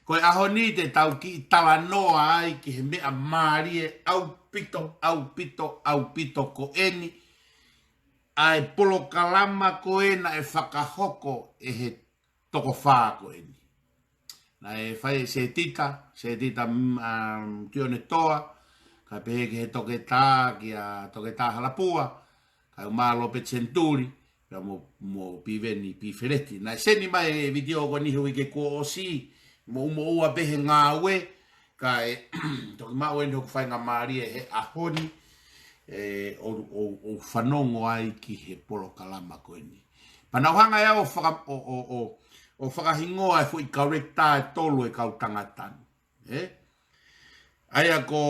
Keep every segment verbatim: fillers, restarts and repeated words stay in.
Ko e ʻaho ni te tau kiʻi talanoa ai ki he meʻa mālie ʻaupito, ʻaupito, ʻaupito ko eni, ʻa e polokalama ko ē naʻe fakahoko ʻe he toko fā ko eni. Naʻe fai ʻe Setita, Setita, mm, um, Tionetoa, kae pehē ki he toketā, kia Toketā Halapua, kae ʻumaʻā Lopeti Senituli, pea mo, mo Piveni Pifeleti. Naʻe seni mai e vitiō ko eni he uike kuo ʻosi, mo, mo ua pē he ngāue, kae toki maʻu eni hoku faingamālie he ʻaho ni, ē, ʻo, ʻo, ʻo fanongo ai ki he polokalama ko eni. Pea naʻa ku hanga ʻe au ʻo faka-, ʻo, ʻo, ʻo, ʻo fakahingoa e foʻi kaulekitā ʻe tolu e kau tangata ni. Ē? ʻA ia ko,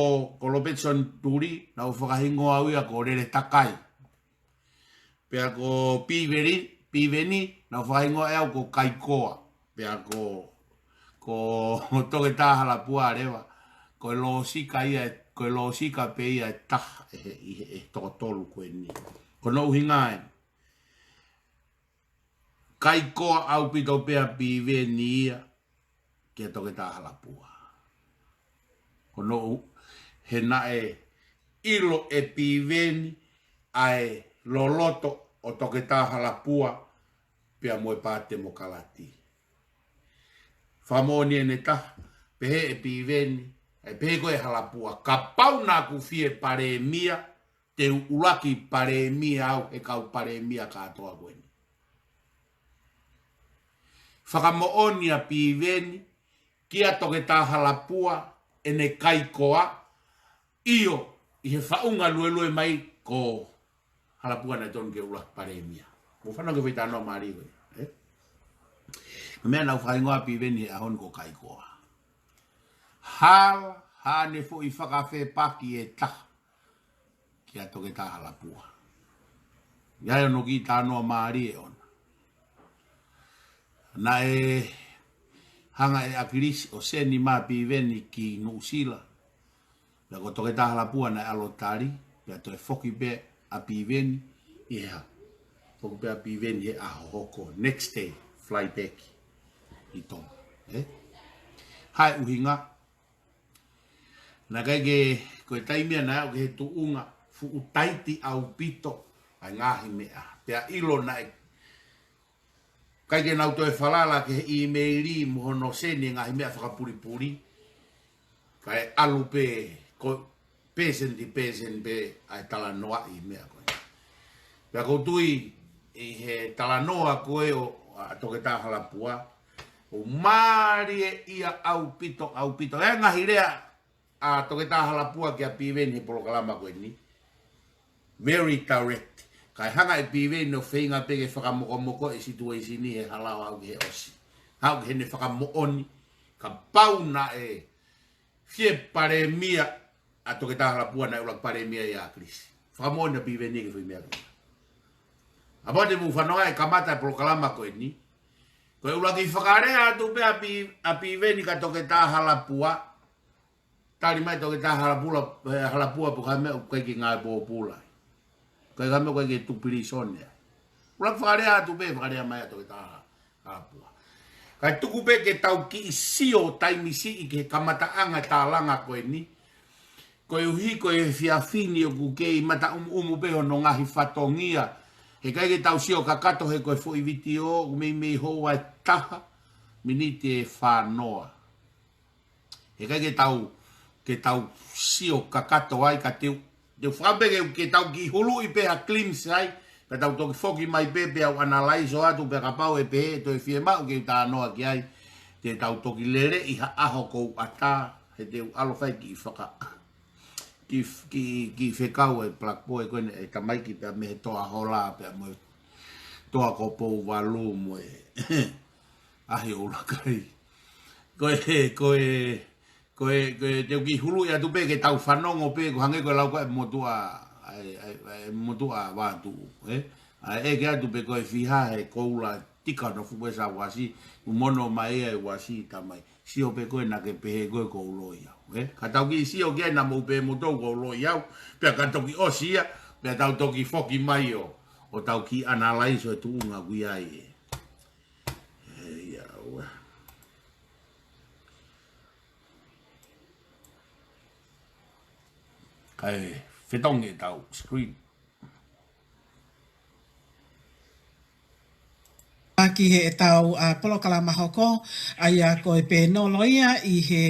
ko Lopeti Senituli, naʻa ku fakahingoa au ia ko Lele Takai. Pea ko Piveni, Piveni, naʻa ku fakahingoa ʻe au ko Kaikoa. Pea ko, ko Toketā Halapua leva, ko e lōsika ia, ko e lōsika pē ia ʻe taha ʻe he, ʻe he, ʻe he toko tolu ko eni. Ko hono ʻuhinga ē, kaikoa ʻaupito pē ʻa Piveni ia kia Toketā Halapua. Ko hono ʻu-, he naʻe ʻilo ʻe Piveni ʻa e loloto ʻo Toketā Halapua pea mo e Paati Temokalati. Fakamoʻoni ʻene taha, pehē ʻe Piveni, ʻe pehē ko ē ʻe Halapua, kapau naʻa ku fie palēmia, te u ʻuluaki palēmia au he kau palēmia kātoa ko eni. Fakamoʻoni ʻa Piveni kia Toketā Halapua ʻene kaikoa, ʻio, ʻi he faʻunga luelue mai ko Halapua naʻe tonu ke ʻuluaki palēmia. Mou fanongo ki he foʻi talanoa mālie ko ē, ē? Ko e meʻa naʻa ku fakahingoa ʻa Piveni he ʻaho ni ko Kaikoa. Hala, haʻane foʻi fakafepaki ʻe taha kia Toketā Halapua. ʻI ai hono kiʻi talanoa mālie ʻona. Naʻe hanga ʻe ʻAkilisi ʻo seni mai ʻa Piveni ki Nuʻusila. Pea ko Toketā Halapua naʻe ʻalu ʻo tali, pea toe foki pē ʻa Piveni ʻi he ʻaho. Foki pē ʻa Piveni he ʻaho hoko, next day, fly back ʻi Tonga. Ē? Hā e ʻuhinga, naʻe ʻikai ke, ko e taimi ia naʻe aʻu ki he tuʻunga, fuʻu taiti ʻaupito ʻa e ngaahi meʻa. Pea ʻilo naʻe ʻikai ke nau toe falala ki he ʻīmeili mo hono seni e ngaahi meʻa fakapulipuli. Kae ʻalu pē ko pēseni pēseni pē ʻa e talanoaʻi meʻa ko ē. Pea ʻoku ou tui ʻi he talanoa ko ē ʻo, ʻa Toketā Halapua, ʻoku mālie ia ʻaupito, ʻaupito. ʻE ngaahi lea ʻa Toketā Halapua kia Piveni he polokalama ko eni. Very direct. Kae hanga ʻe Piveni ʻo feinga pē ke fakamokomoko e situation he hala ʻo aʻu ki he ʻosi. Aʻu ki heʻene fakamoʻoni, kapau naʻe fie palēmia ʻa Toketā Halapua naʻe ʻuluaki palēmia ia ʻa ʻAkilisi. Fakamoʻoni ʻa Piveni ki he foʻi meʻa ko ē. ʻA pau te mou fanongo ai kamata e polokalama ko eni. Ko e ʻuluaki fakalea atu pē ʻa Pi-, ʻa Piveni kia Toketā Halapua. Tali mai Toketā Halapula, ē, Halapua pe ko e hā e meʻa ʻoku ʻikai ke ngāue pōpula. Ko e hā e meʻa ʻoku ʻikai ke tuku pilīsone ai. ʻUluaki fakalea atu pē, fakalea mai ʻa Toketā Halapua. Kae tuku pē ke tau kiʻi sio taimi siʻi ki he kamataʻanga e tālanga ko eni. Koeʻuhi ko e efiafi ni ʻoku kei mataʻumuʻumu pē hono ngaahi fatongia. He ʻikai ke tau sio kakato he ko e foʻi vitiō, ʻoku meimei houa ʻe taha, miniti ʻe fā noa. He ʻikai ke tau, ke tau sio kakato ai ka te u, te u fakapē ke, ke tau kiʻi huluʻi pē ha glimpse ai, pea tau toki foki mai pē, pea u analaiso atu, pea kapau ʻe pehē, toe fiemaʻu ke u talanoa ki ai, te tau toki lele ʻi ha ʻaho ʻoku ou ʻatā, he te u ʻalu ʻo fai kiʻi faka-, kiʻi, kiʻi, kiʻi fekau e Black Boy ko eni, e tamaiki pea mei he Toa Hola, pea mo e Toa ko Pouvalu mo e ʻAhi ʻo ʻUluakai. Ko e, ko e, ko e, ko e, te u kiʻi huluʻi atu pē ke tau fanongo pē, ko e hangē ko e lau ko ē ʻa e motuʻa, ʻa e, ʻa e, ʻa e motuʻa Vātuʻu, ē? ʻA e ʻeke atu pē ko e fiha he koula tika hono fuʻu pē sa uasi, ʻoku mono mai ʻa e uasi tamai. Sio pē ko ē naʻa ke pehē ko ē ʻoku ou loi au, ē? Ka tau kiʻi sio ki ai naʻa mou pehē moutolu ʻoku ou loi au, pea ka toki ʻosi ia, pea tau toki foki mai ʻo, ʻo tau kiʻi analaiso e tuʻunga ʻoku ʻi ai ē. ʻE, ia, ua. ʻAi, fetongi ʻetau screen. ʻA ki heʻetau, ʻa, polokalama hoko, ʻa ia ko e pēnolo ia ʻi he,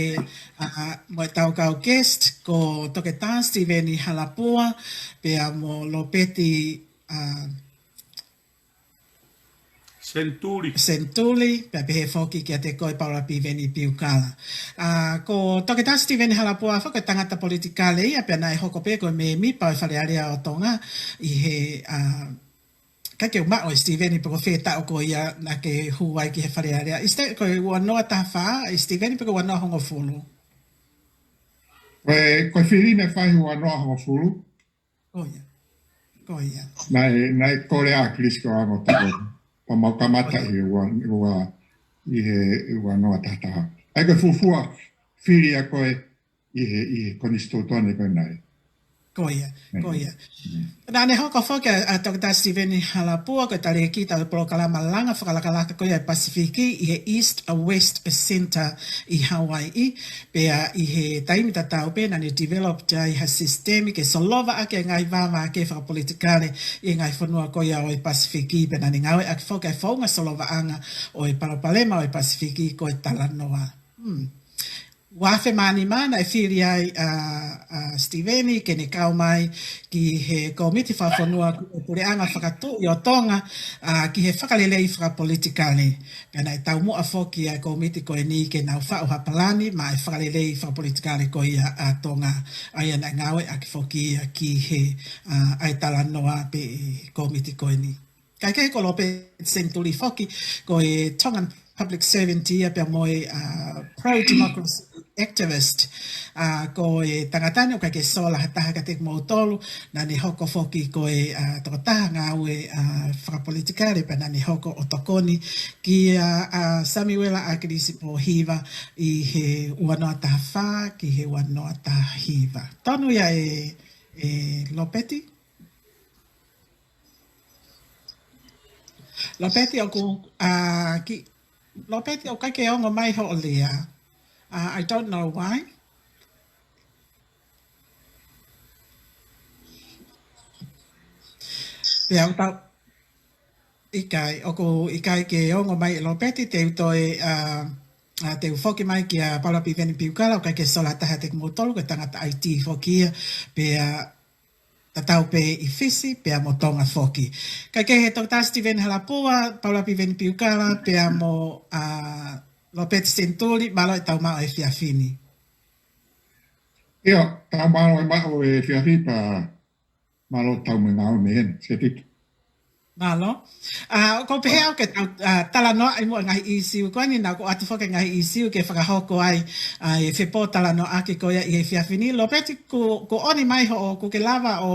ʻa, mo ʻetau kau guest, ko Toketā Steven Halapua, pea mo Lopeti, ʻa, Sentuli. Sentuli, pea pehē foki kiate koe Paula Piveni Piukala. ʻA, ko Toketā Steven Halapua foki ko e tangata politikale ia, pea naʻe hoko pē ko e mēmipa ʻo e Fale Alea ʻo Tonga ʻi he, ʻa, ʻikai ke u maʻu ʻe Steven pe ko fē taʻu ko ia naʻa ke hū ai ki he Fale Alea. ʻIste, ko e ua noa taha fā, ʻe Steven pe ko e ua noa hongofulu? Ko e, ko e fili naʻe fai ua noa hongofulu. Ko ia. Ko ia. Naʻe, naʻe kole ʻa Chris ko ʻAngo Tokoni. Pea mau kamata ʻi he ua, ua, ʻi he ua noa taha taha. ʻAi ko e fuofua fili ʻa koe ʻi he, ʻi he konisitūtone ko ē naʻe. Ko ia, ko ia. Mm. Naʻa ne hoko foki ʻa, ʻa Toketā Steven Halapua ko e talēkita ʻo e polokalama langa fakalakalaka ko ia ʻa e Pasifiki ʻi he East West Center ʻi Hawaiʻi. Pea ʻi he taimi tatau pē naʻa ne develop ai ha sisitemi ke solova ʻaki e ngaahi vāvākē fakapolitikale ʻi he ngaahi fonua ko ia ʻo e Pasifiki, pea naʻa ne ngāueʻaki foki e founga solovaʻanga ʻo e palopalema ʻo e Pasifiki ko e talanoa. Hmm. Ua afe mā nima naʻe fili ai ʻa, ʻa Steven ke ne kau mai ki he kōmiti fakafonua ko e Puleʻanga Fakatuʻi ʻo Tonga, ʻa, ki he fakalelei fakapolitikale. Pea naʻe taumuʻa foki ʻa e kōmiti ko eni ke nau faʻu ha palani maʻa e fakalelei fakapolitikale ko ia ʻa Tonga. ʻA ia naʻe ngāueʻaki foki ia ki he, ʻa, ʻa e talanoa pē ʻa e kōmiti ko eni. Kae kehe ko Lopeti Sentuli foki, ko e Tongan public servant ia pea mo e, ʻa, pro-democracy activist. ʻA, ko e tangata ni ʻoku ʻikai ke sola ha taha kiate kimoutolu, naʻa ne hoko foki ko e, ʻa, tokotaha ngāue, ʻa, fakapolitikale pea naʻa ne hoko ʻo tokoni kia, ʻa, Samuela ʻAkilisi Pōhiva ʻi he ua noa taha fā ki he ua noa taha hiva. Tonu ia ʻe, ʻe Lopeti? Lopeti ʻoku, ʻa, ki, Lopeti ʻoku ʻikai ke ongo mai hoʻo lea. ʻA, I don't know why. Pea ʻoku tau, ʻikai, ʻoku ʻikai ke ongo mai ʻe Lopeti, te u toe, ʻa, ʻa, te u foki mai kia Paula Piveni Piukala, ʻoku ʻikai ke sola ha taha kiate kimoutolu, ko e tangata ʻaitī foki ia, pea tatau pē ʻi Fisi, pea mo Tonga foki. Kae kehe Toketā Steven Halapua, Paula Piveni Piukala, pea mo, ʻa, Lopeti Sentuli, mālō e tau maʻu e efiafi ni. ʻIo, tau maʻu e maʻu e efiafi pea mālō tau mei ngāue mei heni, Setita. Mālō. ʻA, ʻoku ou pehē au ke tau, ʻa, talanoaʻi muʻa e ngaahi ʻīsiu ko eni, naʻa ku ʻoatu foki e ngaahi ʻīsiu ke fakahoko ai, ʻa, e fepōtalanoaʻaki ko ia ʻi he efiafi ni. Lopeti, kuo, kuo ʻoni mai hoʻo, kuo ke lava ʻo,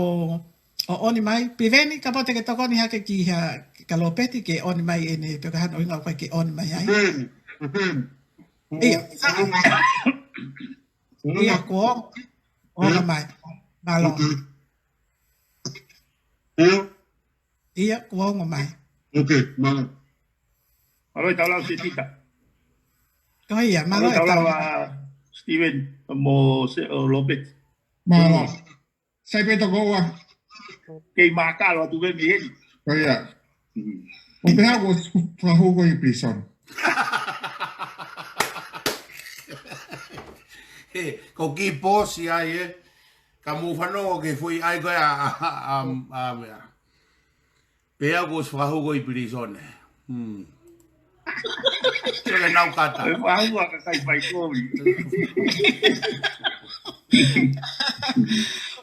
ʻo ʻoni mai. Piveni, kapau te ke tokoni hake ki ha, kia Lopeti ke ʻoni mai ʻene, pe ko e hā hono ʻuhinga ʻoku ʻikai ke ʻoni mai ai. Piveni, Piveni. ʻIo. ʻIo, kuo, ongo mai. Mālō. ʻIo. ʻIo, kuo ongo mai. Ok, mālō. Mālō e tau lau Setita. Ko ia, mālō e tau lau ʻa Steven mo Se-, ʻo Lopeti. Mālō. Sai pē toko ua. Kei mākalo atu pē mei heni. Ko ia. Mm. ʻO pehē kuo fakahū koe ʻi prison. He, ko ki pōsi ai, ē. Ka mou fanongo ki he foʻi ʻai ko ē ʻa, ʻa, ʻa, ʻa, ʻa, meʻa. Pea kuo ʻosi fakahū koe ʻi pilīsone. Hmm. Sio ke nau kata. ʻE fakahū ʻa e kakai faikovi.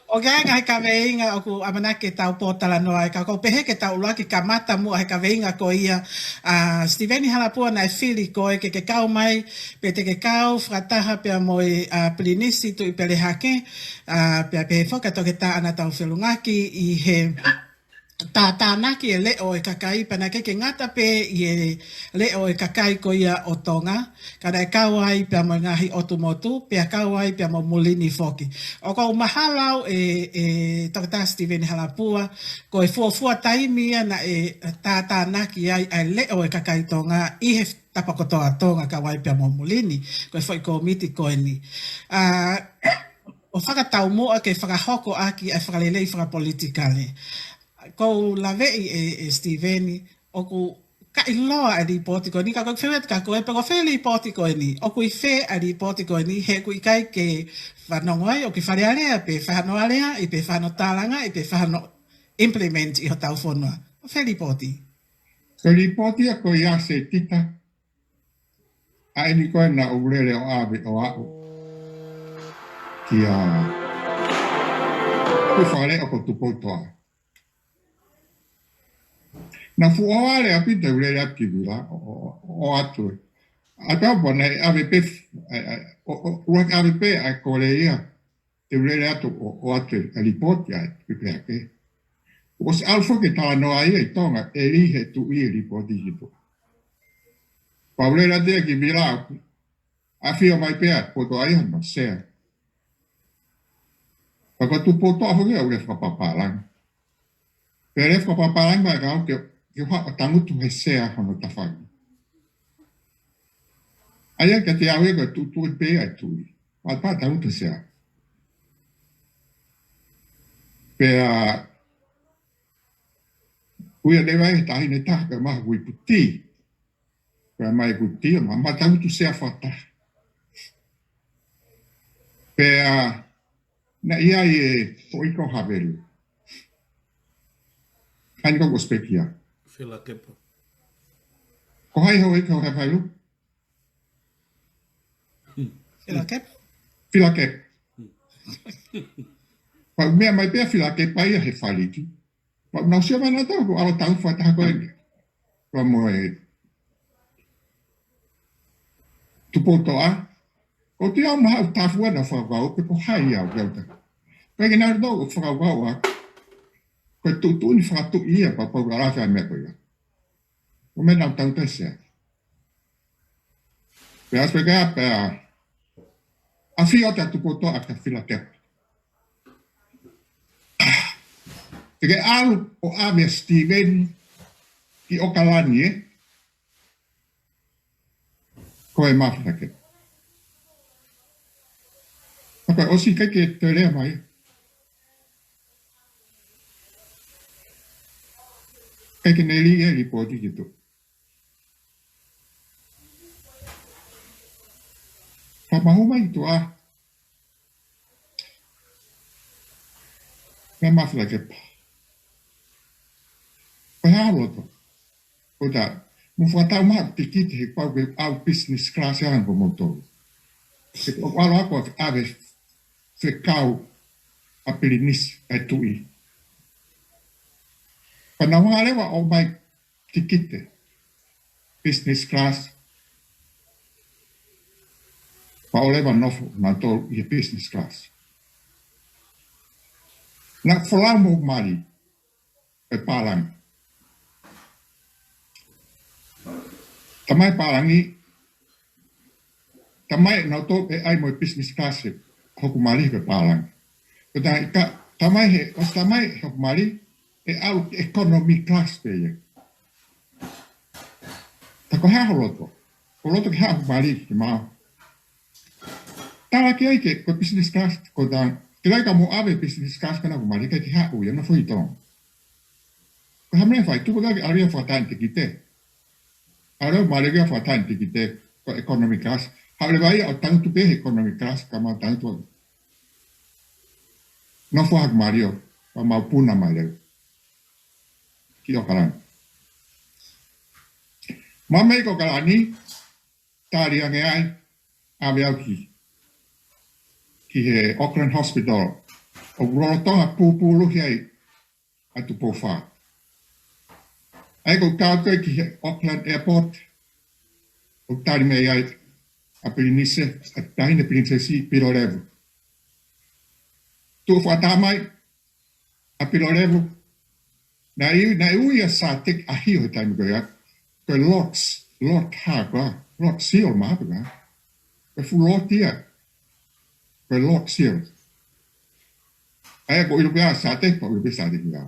ʻOku ʻi ai e ngaahi kaveinga ʻoku ʻamanaki ke tau pōtalanoa ai, ka ʻoku ou pehē ke tau ʻuluaki kamata muʻa he kaveinga ko ia, ʻa, Steven Halapua, naʻe fili koe ke ke kau mai, pe te ke kau fakataha pea mo e, ʻa, Pilinisi Tuʻipelehake, ʻa, pea pehē foki kia Toketā ʻAna Taufelungaki ʻi he tātānaki e leʻo e kakai, pea naʻe ʻikai ke ngata pē ʻi he leʻo e kakai ko ia ʻo Tonga, ka naʻe kau ai pea mo e ngaahi ʻotu motu, pea kau ai pea mo Mulini foki. ʻOku ou mahalo au ʻe, ʻe Toketā Steven Halapua, ko e fuofua taimi ia naʻe tātānaki ai ʻa e leʻo e kakai Tonga ʻi he tapa kotoa ʻo Tonga, kau ai pea mo Mulini, ko e foʻi kōmiti ko eni. ʻA, ʻo fakataumuʻa ke fakahoko ʻaki ʻa e fakalelei fakapolitikale. Ko u laveʻi ʻe, ʻe Steven, ʻoku ʻikai ʻiloa ʻa e lipooti ko eni, ka ko e fefeka ko e pe ko fē lipooti ko eni, ʻoku ʻi fē ʻa e lipooti ko eni, he ʻoku ʻikai ke fanongo ai, ʻoku ʻi Fale Alea pē, fai hano aleaʻi pē, fai hano tālangaʻi pē, fai hano implement ʻi hotau fonua. Ko fē lipooti? Ko e lipooti ia ko ia Setita, ʻa eni ko ē naʻa ku lele ʻo ʻave ʻo aʻu kia Tufale ʻo ko Tupoutoʻa. Naʻa ku fuʻu ʻohovale ʻaupito ʻeku lele atu ki Vila ʻo, ʻo, ʻo, ʻo ʻoatu ē. ʻA e tau pona ʻe ʻave pē, ʻe, ʻe, ʻo, ʻo, ʻuluaki ʻave pē ʻa e kole ia. Te u lele atu ʻo, ʻoatu ʻa e lipooti ʻa e pepeake. ʻOsi ʻalu foki e talanoa ia ʻi Tonga, ʻe lī he tuʻi e lipooti ki tuʻa. Pea u lele atu ia ki Vila, ʻafio mai pē ʻa Tupoutoʻa ia hano sea. Pea ko Tupoutoʻa foki ʻoku lele fakapapālangi. Pea lele fakapapālangi mai ka au ke, ke u haʻu ʻo tangutu he sea hono tafaʻaki. ʻA ia kiate au ia ko e tuʻutuʻuni pē ʻa e tuʻi. Pea pā tangutu he sea. Pea ui ʻa Leva he taʻahine taha pea maha kui puti. Pea mai kui puti, ma, ma tangutu sea fakataha. Pea naʻe ʻi ai e Hoʻoika ʻo Havelu. ʻA eni ko ʻosi pekia. Filakepa. Ko hai Hoʻoika ʻo Havelu? Filakepa. Filakepa. Pea u meʻa mai pē ʻa Filakepa ia he faliki. Pea u nau sio mai nautolu ʻoku ʻalu ʻo tangutu fakataha ko eni. Pea mo e Tupoutoʻa. Ko e ʻuhinga ʻoku maha ʻoku tāfua naʻa fakavau pe ko hai ia ʻoku ʻikai ke nau tau fakavau ʻa. Ko e tuʻutuʻuni fakatuʻi ia pea pau ʻa e lafi ʻa e meʻa ko ia. Ko e meʻa naʻa ku tangutu he sea. Pea ʻosi pē ka pea ʻafio atu ʻa Tupoutoʻa kia Filakepa. Te ke ʻalu ʻo ʻave ʻa Steven ki ʻOkalani ē. Ko e mafu Filakepa. Pea ko e ʻosi ʻikai ke toe lea mai. ʻIkai ke ne lī e lipooti ki tuʻa. Pea mahu mai ki tuʻa. Pea mafu Filakepa. Ko e hā ho loto? Ko ta, mo fakatau mai ha tikite he pau ke ʻalu business class ʻa hangē ko moutolu. He ʻoku ʻalu ʻaku ʻave fekau ʻa Pilinisi ʻa e tuʻi. Pea naʻa nau hanga leva ʻo ʻomai tikite business class. Pea ʻalu leva ʻo nofo nautolu ʻi he business class. Naʻa ku folau mo hoku mali ʻi he pālangi. Talamai ʻe he pālangi, talamai ʻe nautolu ʻe ʻai mo e business class ʻe hoku mali ʻi he pālangi. Ko e taimi ka, talamai he, ʻosi talamai ʻe hoku mali, ʻe ʻalu ki he economy class pē ia. Ka ko e hā ho loto? Ko e loto ke haʻu hoku mali ke mau tala ki ai ke, ko e business class, ko e taimi, ke lai ka mou ʻave business class pē naʻa hoku mali ʻikai ke haʻu ia, nofo ʻi Tonga. Ko e hā e meʻa ʻe fai? Tuku ʻa e ʻalu ia ʻo fakatau e tikite. ʻAlu ʻo mali ia ʻo fakatau e tikite, ko e economy class. Haʻu leva ia ʻo tangutu pē he economy class, ka mau tangutu ʻo nofo ʻa hoku mali ʻo, pea mau puna mai leva ki ʻOkalani. Mau mei ʻOkalani, tali ange ai, ʻave au ki, ki he Auckland Hospital. ʻOku lolotonga pūpūluhi ai ʻa Tupou Fā. ʻA ia ko e kau ko ē ki he Auckland Airport, ʻoku tali mei ai ʻa Pilinisi, ʻa Taʻahine Pilinisesi Pilolevu. Tuʻu fakatau mai ʻa Pilolevu. Naʻe ui, naʻe ui ʻa Sateki ʻAhio he taimi ko ia ko e Lord, Lord hā koā, Lord Seal mahalo pē koā. Ko e fuʻu Lord ia. Ko e Lord Seal. ʻA ia ko e ʻilo pē ʻa Sateki, ko e ʻilo pē Sateki ia.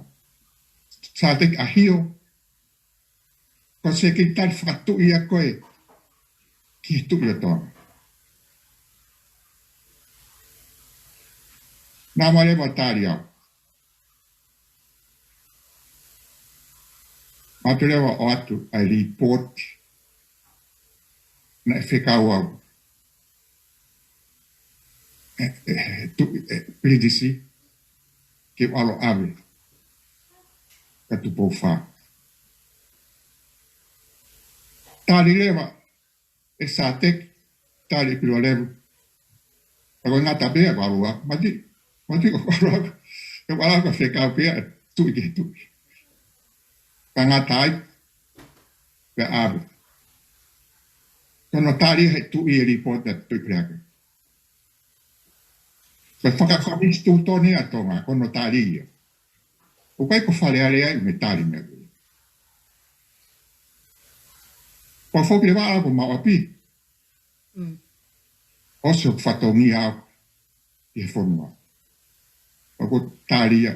Sateki ʻAhio. Ko e sekelitali fakatuʻi ia ko ē ki he tuʻi ʻo Tonga. Naʻa mau leva tali au. Mau toe leva ʻoatu ʻa e lipooti naʻe fekau au ʻe, ʻe, ʻe, tu, ʻe, Pilinisi ke u ʻalu ʻo ʻave kia Tupou Fā. Tali leva ʻe Sateki, tali ʻe Pilolevu. Ka ko e ngata pē ʻa e ʻalu ʻaku, mati, mati ko e ʻalu ʻaku, ko e ʻalu ʻaku ʻa e fekau pē ʻa e tuʻi ki he tuʻi. Ka ngata ai, pea ʻave. Ko hono tali he tuʻi e lipooti ʻa e Tuʻi Peleake. Ko e fakakonisitūtone ʻa Tonga, ko hono tali ia. ʻOku ʻikai ko Fale Alea ia ʻoku ne tali meʻa ko ia. Ko e foki leva ʻalu ʻaku maʻu ʻapi. Mm. ʻOsi hoku fatongia ʻaku ʻi he fonua. ʻOku tali ia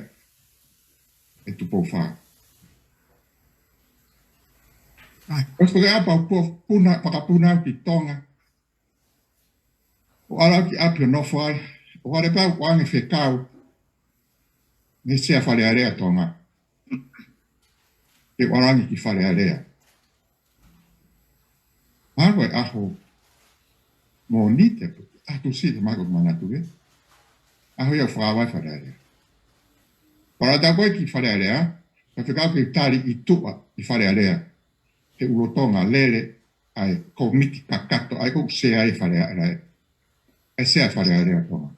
ʻe Tupou Fā. ʻOsi ko e ʻapa ʻoku puna, fakapuna au ki Tonga. ʻO ʻalu au ki ʻapi ʻo nofo ai, ʻo ʻalu pē au ʻo ʻoange fekau mei he Sea Fale Alea Tonga ke u ʻalu ange ki Fale Alea. Mahalo ko e ʻaho Mōnite, ʻaho Tūsite mahalo ko e manatu ia. ʻAho ia ʻoku fakavaivai Fale Alea. Pea ʻalu atu au ko ē ki Fale Alea, ka fekau ke u tali ʻi tuʻa ʻi Fale Alea. He ʻulutonga lele ʻa e kōmiti kakato ʻa ia ʻoku sea ai Fale Alea. ʻA e Sea Fale Alea Tonga.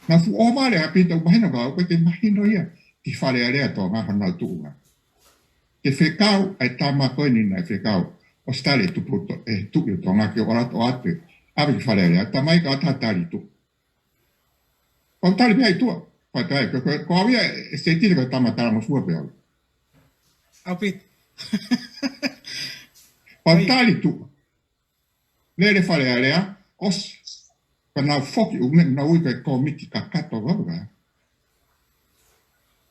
Naʻa ku fuʻu ʻohovale ʻaupito, mahino ka ʻoku ʻikai ke mahino ia ki Fale Alea Tonga honau tuʻunga. Ke fekau ʻa e tama ko eni naʻe fekau ʻosi tali ʻe Tupou To-, ʻe Tuʻi ʻo Tonga ke u ʻalu atu ʻo ʻave ki Fale Alea, tama ia ka ʻatā tali tuʻa. Pau tali pē ʻi tuʻa. Pau tali, ko, ko, ko au ia ʻe Setile ko e tama talangofua pē au. ʻAupito. Pau tali tuʻa. Lele Fale Alea, ʻosi. Ka nau foki ʻo meʻa nau ui ko e kōmiti kakato vau ka.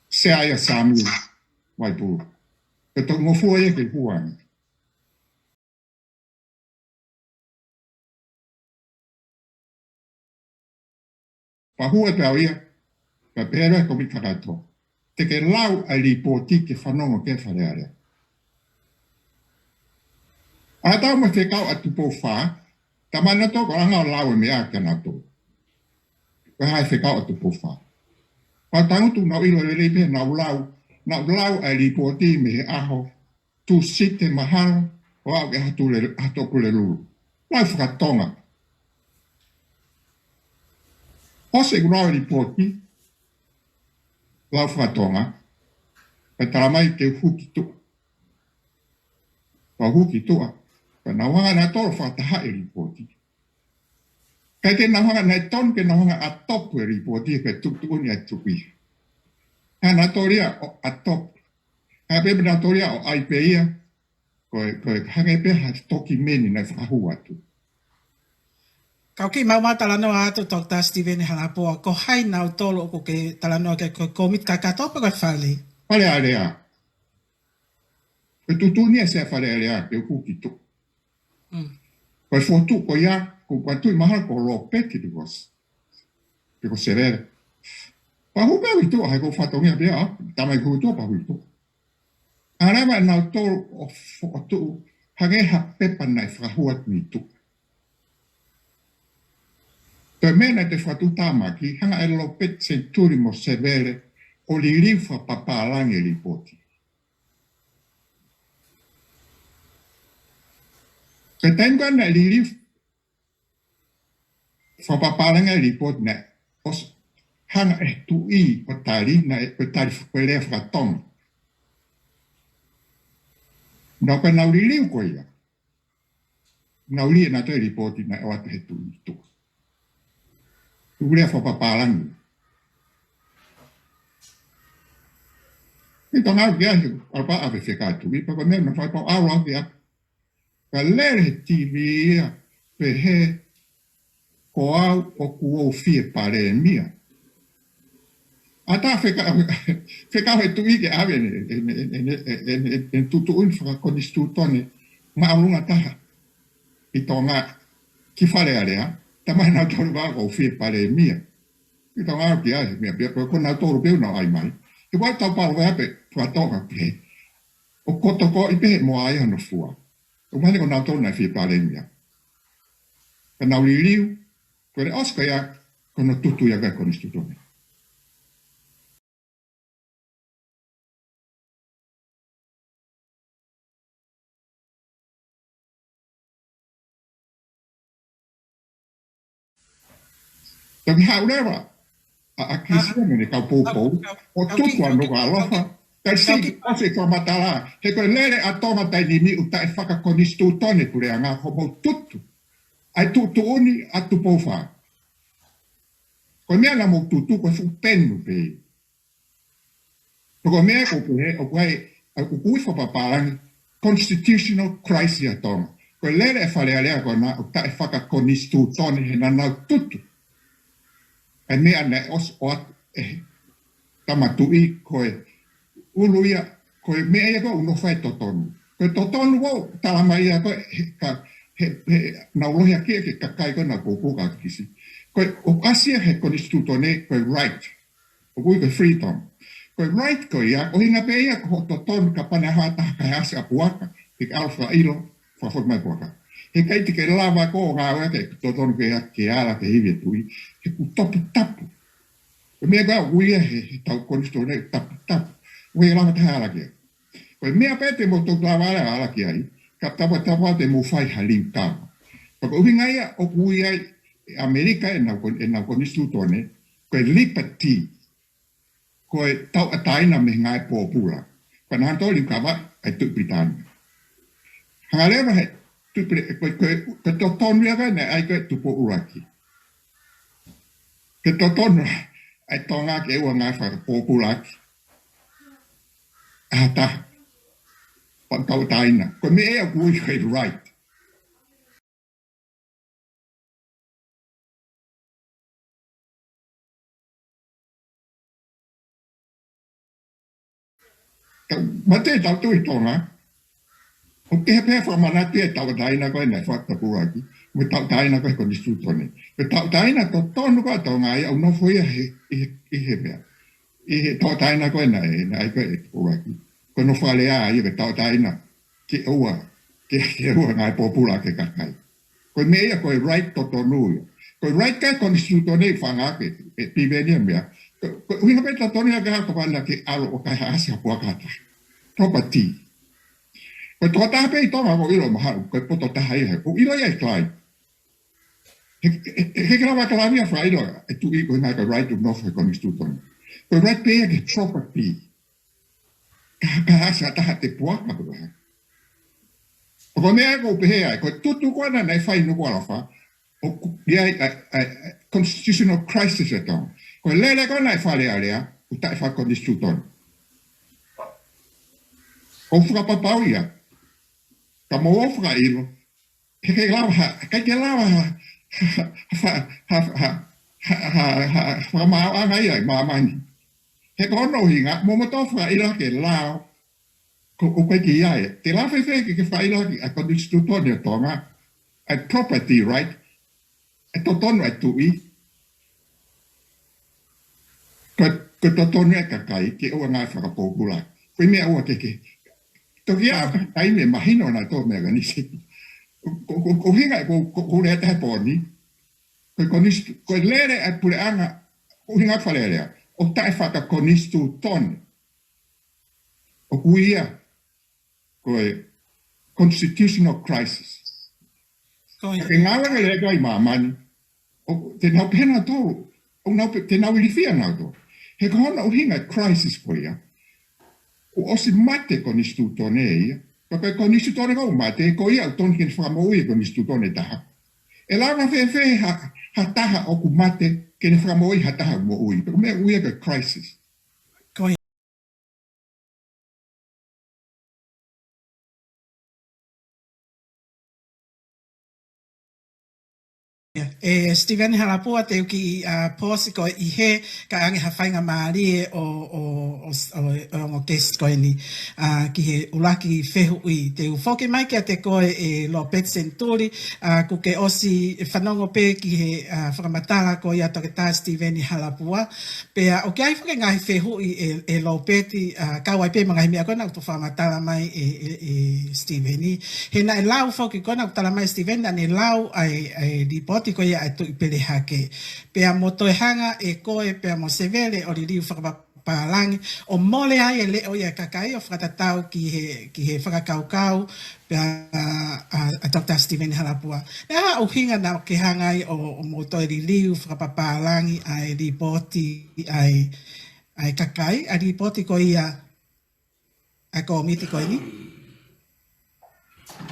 Sea ia Sāmiu Vaipulu. Ko e talangofua ia ke huangi. Pea hū atu au ia, pea pehē ʻe he kōmiti kakato, te ke lau ʻa e lipooti ke fanongo ki ai Fale Alea. ʻA ia tau mo e fekau ʻa Tupou Fā, tama nautolu ko e anga ʻo lau e meʻa kia nautolu. Ko e hā e fekau ʻa Tupou Fā. Pea tangutu naʻa ku ʻilo lelei pē naʻa ku lau, naʻa ku lau ʻa e lipooti mei he ʻaho Tūsite mahalo, ʻo aʻu ki he ʻaho Tule-, ʻaho Tukulelulu. Lau fakatonga. ʻOsi ʻeku lau e lipooti, lau fakatonga, pea tala mai ke u hū ki tuʻa. Pea u hū ki tuʻa, pea nau hanga nautolu ʻo fakatahaʻi e lipooti. ʻIkai ke nau hanga, naʻe tonu ke nau hanga ʻo ʻatopu e lipooti, ke tuʻutuʻuni ʻa e tuʻi. Hanga nautolu ia ʻo ʻatopu. Hanga pē nautolu ia ʻo ʻai pē ia, ko e, ko e hangē pē ha tokimeni naʻe fakahū atu. Kau kiʻi maumau talanoa atu Doctor Steven Halapoa, ko hai nautolu ʻoku ke talanoa ki ai, ko e kōmiti kakato pe ko e fale? Fale Alea. Ko e tuʻutuʻuni ʻa e Sea Fale Alea, ke u hū ki tuʻa. Mm. Ko e fokotuʻu ko ia, ko e tuʻi mahalo ko Lopeti Lukosi. Pe ko Sevele. Pea hū pē au ʻi tuʻa, he ko e fatongia pē au, tama ʻi hū tuʻa, pea hū ʻi tuʻa. ʻAlu mai nautolu ʻo fokotuʻu, hangē ha pepa naʻe fakahū atu mei tuʻa. Ko e meʻa naʻe toe fakatāmaki, hanga ʻe Lopeti Senituli mo Sevele ʻo liliu fakapapālangi e lipooti. Ko e taimi ko ē naʻe liliu fakapapālangi e lipooti naʻe ʻosi hanga ʻe he tuʻi ʻo tali, naʻe, ko e tali, ko e lea fakatonga. Naʻa ko ʻenau liliu ko ia, nau liliu ʻenau toe lipooti naʻe ʻoatu ʻe he tuʻi ʻi tuʻa. Tuʻu lea fakapapālangi. ʻI Tonga au ki ai, ʻalu pē ʻo ʻave fekau ʻa e tuʻi, pea ko e meʻa naʻe fai pea u ʻalu au ki ai. Ka lele he T V ia, pehē ko au ʻoku ou fie palēmia. ʻAtā fekau, fekau he tuʻi ke ʻave ʻene, ʻene, ʻene tuʻutuʻuni fakakonisitūtone māʻolunga taha ʻi Tonga ki Fale Alea, tala mai nautolu ʻoku ou fie palēmia. ʻI he tau ngāue ki ai, he meʻa pē, ko, ko nautolu pē ʻoku nau ʻai mai. He ʻoku ʻi ai ʻetau palopalema pē, fakatonga pē. ʻOku kotokoʻi pē he moa ia hono fua. ʻOku mahino ko nautolu naʻe fie palēmia. Ka nau liliu, ko e ʻosi ko ia, ko hono tutu ia ko e konisitūtone. Toki haʻu leva ʻa, ʻa Kisi mo ʻene kau poupou, ʻo tutu ʻa Nukuʻalofa, kae siʻi ʻosi e fakamatala, he ko e lele ʻa Tonga taimi ni ʻoku taʻefakakonisitūtone puleʻanga hoʻomou tutu. ʻA e tuʻutuʻuni ʻa Tupou Fā. Ko e meʻa naʻa mou tutu ko e fuʻu penu pē. Pea ko e meʻa ko ē ʻoku ʻi ai, ʻoku ui fakapapālangi, constitutional crisis ʻa Tonga. Ko e lele ʻa e Fale Alea ko ena ʻoku taʻefakakonisitūtone he naʻa nau tutu ʻa e meʻa naʻe ʻosi ʻoatu ʻe he Tama Tuʻi, ko e ʻulu ia, ko e meʻa ia ko ē ʻoku nofo ai e totonu. Ko e totonu ko ē ʻoku tala mai ia ko ē, he, ka, he, he, naʻa nau lohiakiʻi e kakai ko ē naʻa nau poupou kia Kisi. Ko e, ʻoku ʻasi ia he konisitūtone, ko e right. ʻOku ui ko e freedom. Ko e right ko ia, ʻuhinga pē ia ko hoʻo totonu kapau naʻe ʻi ai ha taha kaihaʻasi ʻa puaka, te ke ʻalu ʻo fakaʻilo, fakafoki mai puaka. Heʻikai te ke lava koe ʻo ngāueʻaki e totonu ke, ke ala ki he ivi ʻo e tuʻi, he ʻoku toputapu. Ko e meʻa ko ē ʻoku ui ia he, he tau konisitūtone, toputapu. ʻOku ʻikai lava ha taha ʻo ala ki ai. Ko e meʻa pē te mou toki lava ʻo ala ki ai, ka tapatapu te mou fai ha liukava. Pea ko e ʻuhinga ia ʻoku ui ai ʻe ʻAmelika ʻenau ko-, ʻenau konisitūtone, ko e liberty, ko e tauʻatāina mei he ngāue pōpula. Pea naʻa nau liukava ʻa e Tuʻi Pilitānia. Hanga leva he Tuʻi Pili-, ko e, ko e, ko e totonu ia ko ē naʻe ʻai ko ē ʻe Tupou ʻUluaki. Ko e totonu ʻa e Tonga ke ʻoua ngāue fakapōpulaʻaki ʻe ha taha. Pea tauʻatāina. Ko e meʻa ia ʻoku ui ko e right. Ka mate tau tui Tonga, ʻoku kehe pē fakamanatu e tauʻatāina ko ē naʻe fakapōpulaʻaki, mo e tauʻatāina ko ē he konisitūtone. Ko e tauʻatāina totonu ko ē ʻa Tonga ia, ʻoku nofo ia he, ʻi he, ʻi he meʻa. ʻI he tauʻatāina ko ē naʻe, naʻe ʻai ko ē ʻe Tupou ʻUluaki. Ko hono fakalea ia ko e tauʻatāina ke ʻoua, ke, ke ʻoua ngāue pōpulaʻaki e kakai. Ko e meʻa ia ko e right totonu ia. Ko e right ko ē konisitūtone ʻoku fakaʻaongaʻi ʻe, ʻe Piveni ia meʻa. Ko, ko e ʻuhinga pē totonu ia ka haka pana ke ʻalu ʻo kaihaʻasi ha puaka ʻe ha taha. Property. Ko e tokotaha pē ʻi Tonga ʻoku ʻilo mahalo, ko e poto taha ia, ʻoku ʻilo ia ʻe Clive. He, he, he, he ʻikai lava ʻe Clive ia ʻo fakaʻilo e tuʻi ko e ʻuhinga ko e right ʻoku nofo he konisitūtone. Ko e right pē ia ki he property. Ka, kaihaʻasi ha taha ʻete puaka ko ē. Ko e meʻa ʻoku ou pehē ai, ko e tutu ko ena naʻe fai ʻi Nukuʻalofa, ʻoku ʻi ai ʻa e, ʻa e, ʻa e constitutional crisis ʻa Tonga. Ko e lele ko ena ʻa e Fale Alea, ʻoku taʻefakakonisitūtone. ʻOku ou fakapapauʻi ia, ka mou ō ʻo fakaʻilo, he ʻikai lava ha, ʻikai ke lava ha, ha, ha, ha, fakamaauʻanga ia ʻi māmani. He ko hono ʻuhinga, mou moutolu fakaʻilo ki he lao, ko, ʻoku ʻikai ke ʻi ai. Te lava fēfē ke, ke fakaʻilo ki he konisitūtone ʻo Tonga, ʻa e property right, ʻa e totonu ʻa e tuʻi, ko, ko e totonu ʻa e kakai, ke ʻoua ngāue fakapōpula. Ko e meʻa ʻoku ou keke. Toki ʻi ai ha taimi ʻe mahino naʻa tō meʻa kanisi. Ko, ko, ko e ʻuhinga, ko, ko, ko e lea ʻa e pōni. Ko e konisitū-, ko e lele ʻa e puleʻanga, ko e ʻuhinga Fale Alea, ʻoku taʻefakakonisitūtone. ʻOku ui ia ko e constitutional crisis. Ko ia. Ka ke ngāueʻaki e lea ko ē ʻi māmani, ʻoku, te nau pehē nautolu, ʻoku nau pe-, te nau ilifia nautolu. He ko hono ʻuhinga e crisis ko ia, kuo ʻosi mate e konisitūtone ia. Pea ko e konisitūtone kuo mate, ko ia ʻoku totonu ke ne fakamoʻui e konisitūtone ʻe taha. ʻE lava fēfē ha, ha taha ʻoku mate, ke ne fakamoʻui ha taha moʻui. Ko e meʻa ʻoku ui ia ko e crisis. Ko ia. ʻE Steven Halapua, te u kiʻi, ʻa, pause koe ʻi he, ka ʻange ha faingamālie ʻo, ʻo, ʻo, ʻo, ʻo ongo guest ko eni, ʻa, ki he ʻuluaki fehuʻi. Te u foki mai kiate koe ʻe Lopeti Senituli, ʻa, kuo ke ʻosi fanongo pē ki he, ʻa, fakamatala ko ia ʻa Toketā Steven Halapua. Pea ʻoku ʻi ai foki e ngaahi fehuʻi ʻe, ʻe Lopeti, ʻa, kau ai pē mo e ngaahi meʻa ko ena ʻoku fakamatala mai ʻe, ʻe, ʻe Steven. He naʻe lau foki ko ena ʻoku tala mai ʻe Steven, naʻa ne lau ʻa e, ʻa e lipooti ko ia ʻa e Tuʻi Pelehake. Pea mo toe hanga ʻe koe, pea mo Sevele ʻo liliu fakapapālangi, ʻo mole ai e leʻo ia ʻa e kakai ʻo fakatatau ki he, ki he fakakaukau, pea, ʻa, ʻa Toketā Steven Halapua. ʻE hā ʻuhinga naʻa ke hanga ai ʻo, ʻo mou toe liliu fakapapālangi ʻa e lipooti ʻa e, ʻa e kakai, ʻa e lipooti ko ia ʻa e kōmiti ko eni?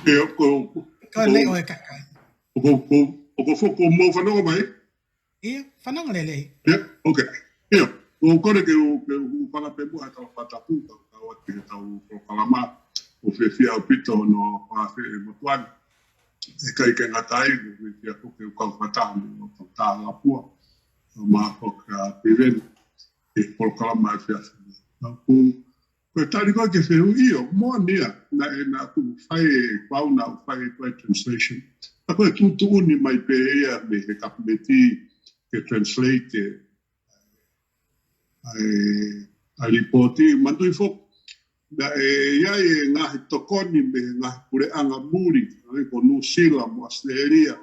ʻIo, ko, ko, ko e leʻo ʻa e kakai. Ko, ko, ko, ko, ko mou fanongo mai? ʻIo, fanongo lelei. ʻIo, okay. ʻIo, ʻoku ou kole ke u, ke u hūfanga pē muʻa he tala fakatapu, ka, ka ʻoatu ki he tau polokalama, ʻoku ou fiefia ʻaupito hono fakaafeʻi e motuʻa ni. ʻIkai ke ngata ai, ʻoku ou fiefia foki ke u kau fakataha mo Toketā Halapua, mo Mahoka Piven, he polokalama efiafi ni. Ka ʻoku Ko e tali ko ē ki he fehuʻi, ʻio, moʻoni ia, naʻe, naʻa ku fai e, pau naʻa ku fai e translation. Ka ko e tuʻutuʻuni mai pē ia mei he kapineti ke translate e, ʻa e, ʻa e lipooti, manatuʻi foki. Naʻe ʻi ai e ngaahi tokoni mei he ngaahi puleʻanga muli, ʻa ia ko Nuʻu Sila mo ʻAositelēlia,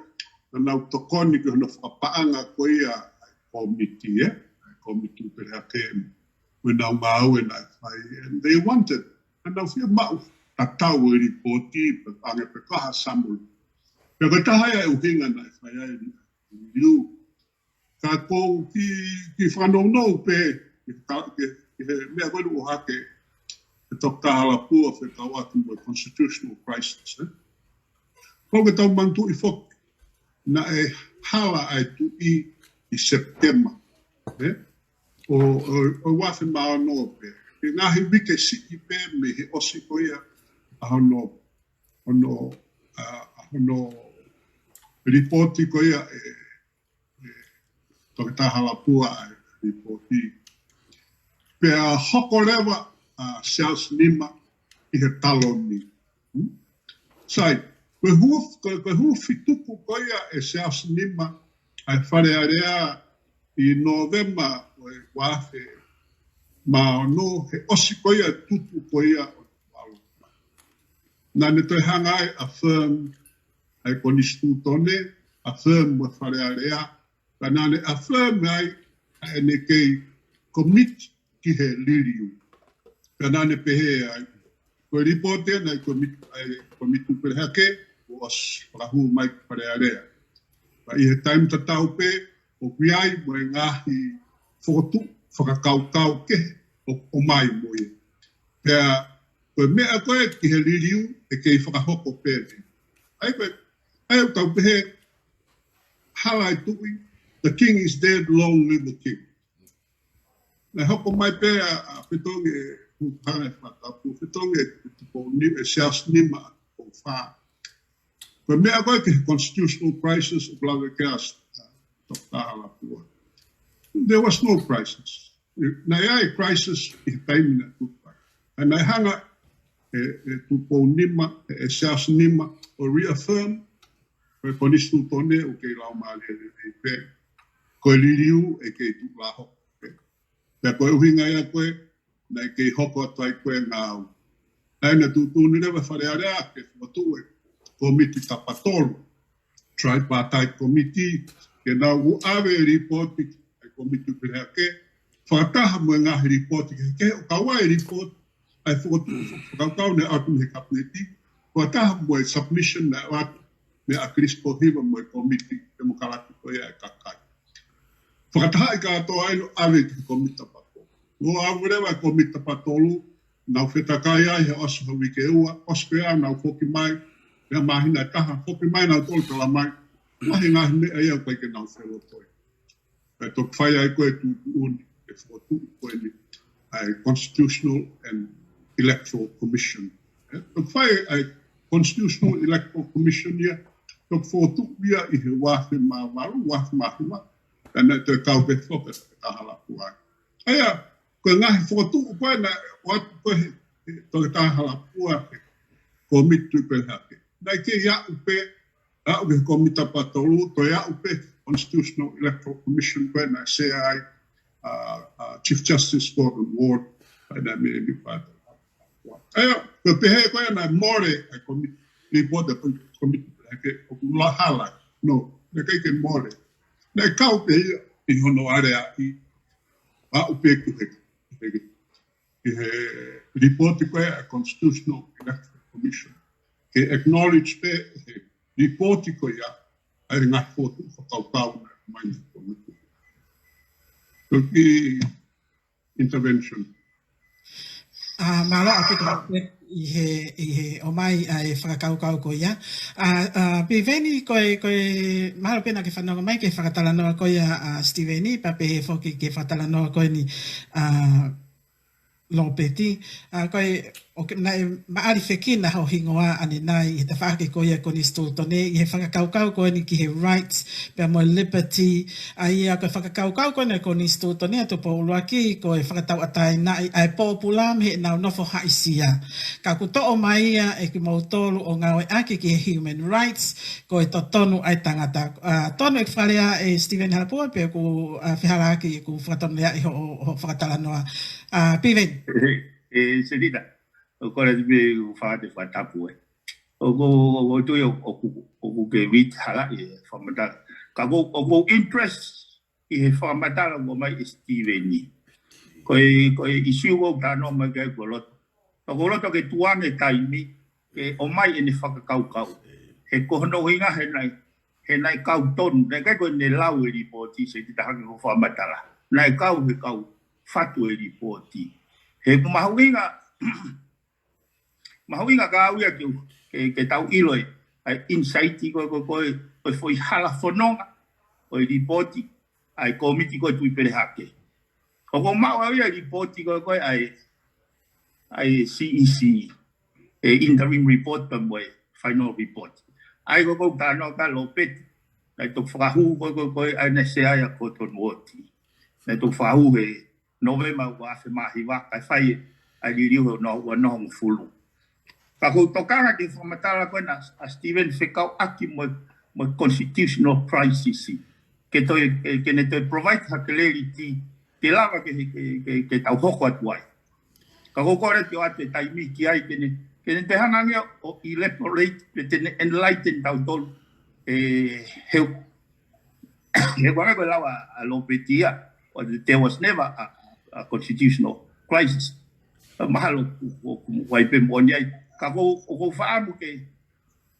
naʻa nau tokoni ki hono fakapaʻanga ko ia ʻa e kōmiti, ē? ʻA e kōmiti Pelehake. Mo ʻenau ngāue naʻe fai, and they wanted, naʻa nau fiemaʻu tatau e lipooti, pe ʻange pē ko ha summary. Pea ko e taha ia e ʻuhinga naʻe fai ai e liu. Ka ʻoku ou kiʻi, kiʻi fakanounou pē, ki he ka-, ki he, ki he meʻa ko ē naʻe ʻohake ʻe Toketā Halapua fekauʻaki mo e constitutional crisis, ē? ʻOku tau manatuʻi foki, naʻe hala ʻa e tuʻi ʻi Sepitema, ē? ʻO, ʻo, ʻo e ua afe mā ono pē. He ngaahi uike siʻi pē mei he ʻosi ko ia ʻa hono, hono, ʻa, ʻa hono lipooti ko ia ʻe, ʻe Toketā Halapua ʻa e lipooti. Pea hoko leva ʻa Siaosi Nima ʻi he taloni. Hmm? Sai, ko e hū-, ko e, ko e hūfia tuku ko ia ʻe Siaosi Nima ʻa e Fale Alea ʻi Nōvema ʻo e ua afe mā ono, he ʻosi ko ia e tutu ko ia ʻo Tuvalu. Naʻa ne toe hanga ai ʻo affirm ʻa e konisitūtone, affirm mo e Fale Alea, ka naʻa ne affirm ai ʻa ʻene kei commit ki he liliu. Ka naʻa ne pehē ai, ko e lipooti ʻena ʻa e kōmiti, ʻa e kōmiti Pelehake, kuo ʻosi fakahū mai ki Fale Alea. Ka ʻi he taimi tatau pē, ʻoku ʻi ai mo e ngaahi fokotuʻu fakakaukau kehe ʻoku ʻomai mo ia. Pea, ko e meʻa ko ē ki he liliu, ʻe kei fakahoko pē. ʻA ia ko e, ʻa ia ʻoku tau pehē, hala e tuʻi, the king is dead, long live the king. Naʻe hoko mai pē ʻa, ʻa Fetongi ʻe, hu, hanga e fakatapu, Fetongi ʻe Tupou Ni-, ʻe Siaosi Nima ʻo fā. Ko e meʻa ko ē ki he constitutional crisis ʻoku lave ki ai ʻa, ʻa Toketā Halapua. There was no crisis. Naʻe ʻi ai e crisis ʻi he taimi naʻe tupu ai. Ka naʻe hanga ʻe, ʻe Tupou Nima, ʻe, ʻe Siaosi Nima, ʻo reaffirm, ko e konisitūtone ʻoku kei laumālie lelei pē. Ko e liliu ʻe kei tuʻu lā hoko pē. Pea ko e ʻuhinga ia ko ē, naʻe kei hoko atu ai ko ē ngāue. Naʻe, naʻe tuʻutuʻuni leva e Fale Alea ke fokotuʻu e kōmiti tapatolu, tripartite committee, ke nau ʻave e lipooti ʻa e kōmiti Pelehake, fakataha mo e ngaahi lipooti kehekehe ʻoku kau ai e lipooti ʻa e fokotuʻu fakakaukau naʻe ʻoatu mei he kapineti, fakataha mo e submission naʻe ʻoatu mei a Chris Pohiva mo e kōmiti temokalati ko ia ʻa e kakai. Fakatahaʻi kātoa ai ʻo ʻave ki he kōmiti tapatolu. Kuo ʻave leva e kōmiti tapatolu, nau fetakai ai he ʻosi ha uike ʻe ua, ʻosi pē ʻa nau foki mai, pea māhina ʻe taha, foki mai nautolu tala mai, ʻoku ʻi ai e ngaahi meʻa ia ʻoku ʻikai ke nau felotoi. Pea toki fai ai ko ē tuʻutuʻuni, ʻe fokotuʻu ko eni, ʻa e Constitutional and Electoral Commission. ʻE, toki fai ʻa e Constitutional Electoral Commission ia, toki fokotuʻu ia ʻi he ua afe mā valu, ua afe mā hiva, pea naʻe toe kau pē foki ʻa Toketā Halapua. ʻA ia, ko e ngaahi fokotuʻu ko ē naʻe ʻoatu ko ē he, he Toketā Halapua he Kōmiti Tuʻipelehake. Naʻe kei aʻu pē, aʻu ki he Kōmiti Tapatolu, toe aʻu pē Constitutional Electoral Commission ko ē naʻe sea ai, ʻa, ʻa Chief Justice Gordon Ward, ʻa ia naʻe meʻa mi pata. ʻA ia, ko e pehē ko ē naʻe mole ʻa e Kōmiti, lipooti ʻa e Kōmiti Tuʻipelehake ʻoku lahala. No, naʻe ʻikai ke mole. Naʻe kau pē ia ʻi hono aleaʻi, aʻu pē ki he, he, ki he lipooti ko ē ʻa e Constitutional Electoral Commission. Ke acknowledge pē he lipooti ko ia ʻa e ngaahi fokotuʻu fakakaukau naʻe ʻomai ʻe he Kōmiti. Ko e kiʻi intervention. ʻA, mālō ʻaupito ʻi he, ʻi he ʻomai ʻa e fakakaukau ko ia. ʻA, ʻa, Piveni, ko e, ko e, mahalo pē naʻa ke fanongo mai ki he fakatalanoa ko ia ʻa Sitiveni, pea pehē foki ki he fakatalanoa ko eni ʻa Lopeti. ʻA, ko e, ʻoku, naʻe maʻalifekina ho hingoa ʻanenai ʻi he tafaʻaki ko ia Konisitūtone, ʻi he fakakaukau ko eni ki he rights, pea mo e liberty, ʻa ia ko e fakakaukau ko eni Konisitūtone ʻa Tupou ʻUluaki, ko e fakatauʻatāinaʻi ʻa e pōpula mei heʻenau nofo haʻisia. Ka kuo toʻo mai ia ʻe kimoutolu ʻo ngāueʻaki ki he human rights, ko e totonu ʻa e tangata. ʻA, tonu ʻeku fakalea ʻe Sitiveni Halapua, pe ʻoku, ʻa, fehālaaki ʻeku fakatonulea ʻi hoʻo, hoʻo fakatalanoa. ʻA, Piveni. ʻE, ʻe, Senita, ʻoku ou kole atu pē ʻo fai ha fakatapu ē. ʻOku, ʻoku ou tui ʻoku, ʻoku, ʻoku ke read halaʻi e fakamatala. Ka ʻoku, ʻoku ou interest ʻi he fakamatala ʻoku ʻomai ʻe Sitiveni. Ko e, ko e ʻisiū ʻoku ou talanoa mai ki ai ʻoku ou loto. ʻOku ou loto ke tuku ange taimi, ke ʻomai ʻene fakakaukau. He ko hono ʻuhinga he naʻe, he naʻe kau tonu, naʻe ʻikai ko ʻene lau e lipooti Senita hangē ko hoʻo fakamatala. Naʻe kau he kau fatu e lipooti. He ʻoku mahuʻinga, mahuʻinga kiate au ia ke, ke, ke tau ʻilo e, ʻa e insight ko, ko, ko, ko e foʻi hala fononga ʻo e lipooti ʻa e Kōmiti ko e Tuʻipelehake. ʻOku ou maʻu au ia e lipooti ko, ko ē ʻa e, ʻa e C E C, e interim report pea mo e final report. ʻA ia ko, ko ʻeku talanoa kia Lopeti, naʻe toki fakahū ko, ko, ko ē ʻa e naʻe sea ai ʻa Gordon Ward. Naʻe toki fakahū he Nōvema ua afe mā hiva, kae fai ʻa e liliu he ua noa, ua noa hongofulu. Ka ʻoku ou tokanga ki he fakamatala ko ena ʻa Sitiveni fekauʻaki mo e, mo e constitutional crisis. Ke toe, ke, ke ne toe provide ha clarity, ke lava ke, ke, ke, ke tau hoko atu ai. Ka ʻoku ou kole ke ʻoatu e taimi ki ai ke ne, ke ne toe hanga ange ʻo elaborate, ke te ne enlighten tautolu. ʻE, he, he ʻoku ʻikai ko e lau ʻa, ʻa Lopeti ia, ʻo there was never a, a constitutional crisis. Mahalo ʻoku, ʻoku, ʻoku ʻi ai pē moʻoni ai. Ka ʻoku, ʻoku ou fakaʻamu ke,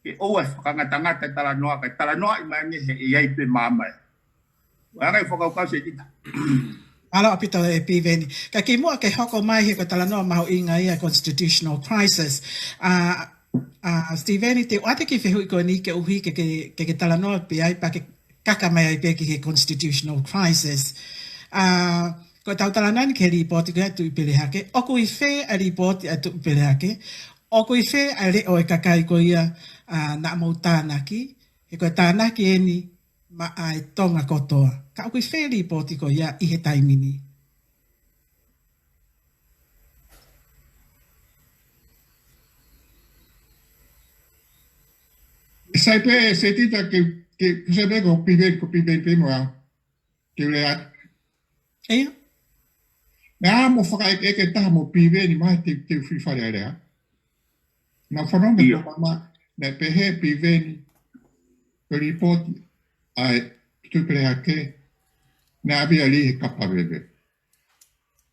ke ʻoua ʻe fakangatangata e talanoa, kae talanoaʻi mai ange he ʻe ʻi ai pē maama ia. ʻA ia ko e fakakaukau Senita. Mālō ʻaupito ʻe Piveni. Ka kimuʻa ke hoko mai he ko e talanoa mahuʻinga ia constitutional crisis. ʻA, ʻa Sitiveni, te u ʻoatu e kiʻi fehuʻi ko eni koeʻuhi ke, ke, ke, ke talanoa pē ai pea ke kaka mai ai pē ki he constitutional crisis. ʻA, ko ʻetau talanoa eni ki he lipooti ko ia Tuʻipelehake. ʻOku ʻi fē ʻa e lipooti ʻa Tuʻipelehake? ʻOku ʻi fē ʻa e leʻo ʻo e kakai ko ia, ʻa, naʻa mou tānaki? He ko e tānaki eni maʻa e Tonga kotoa. Ka ʻoku ʻi fē lipooti ko ia ʻi he taimi ni? Sai pē, Senita, ke, ke, ke sai pē ko Piveni, ko Piveni pē mo au. Ke u lea atu. ʻIo. Naʻa mo fakaʻekeʻeke taha mo Piveni mai te, te u fifale ai lea. Naʻa fanongo ʻIo. Ko mama, naʻe pehē Piveni, ko e lipooti ʻa e Tuʻipelehake, naʻe ʻave ia lī he kapa veve.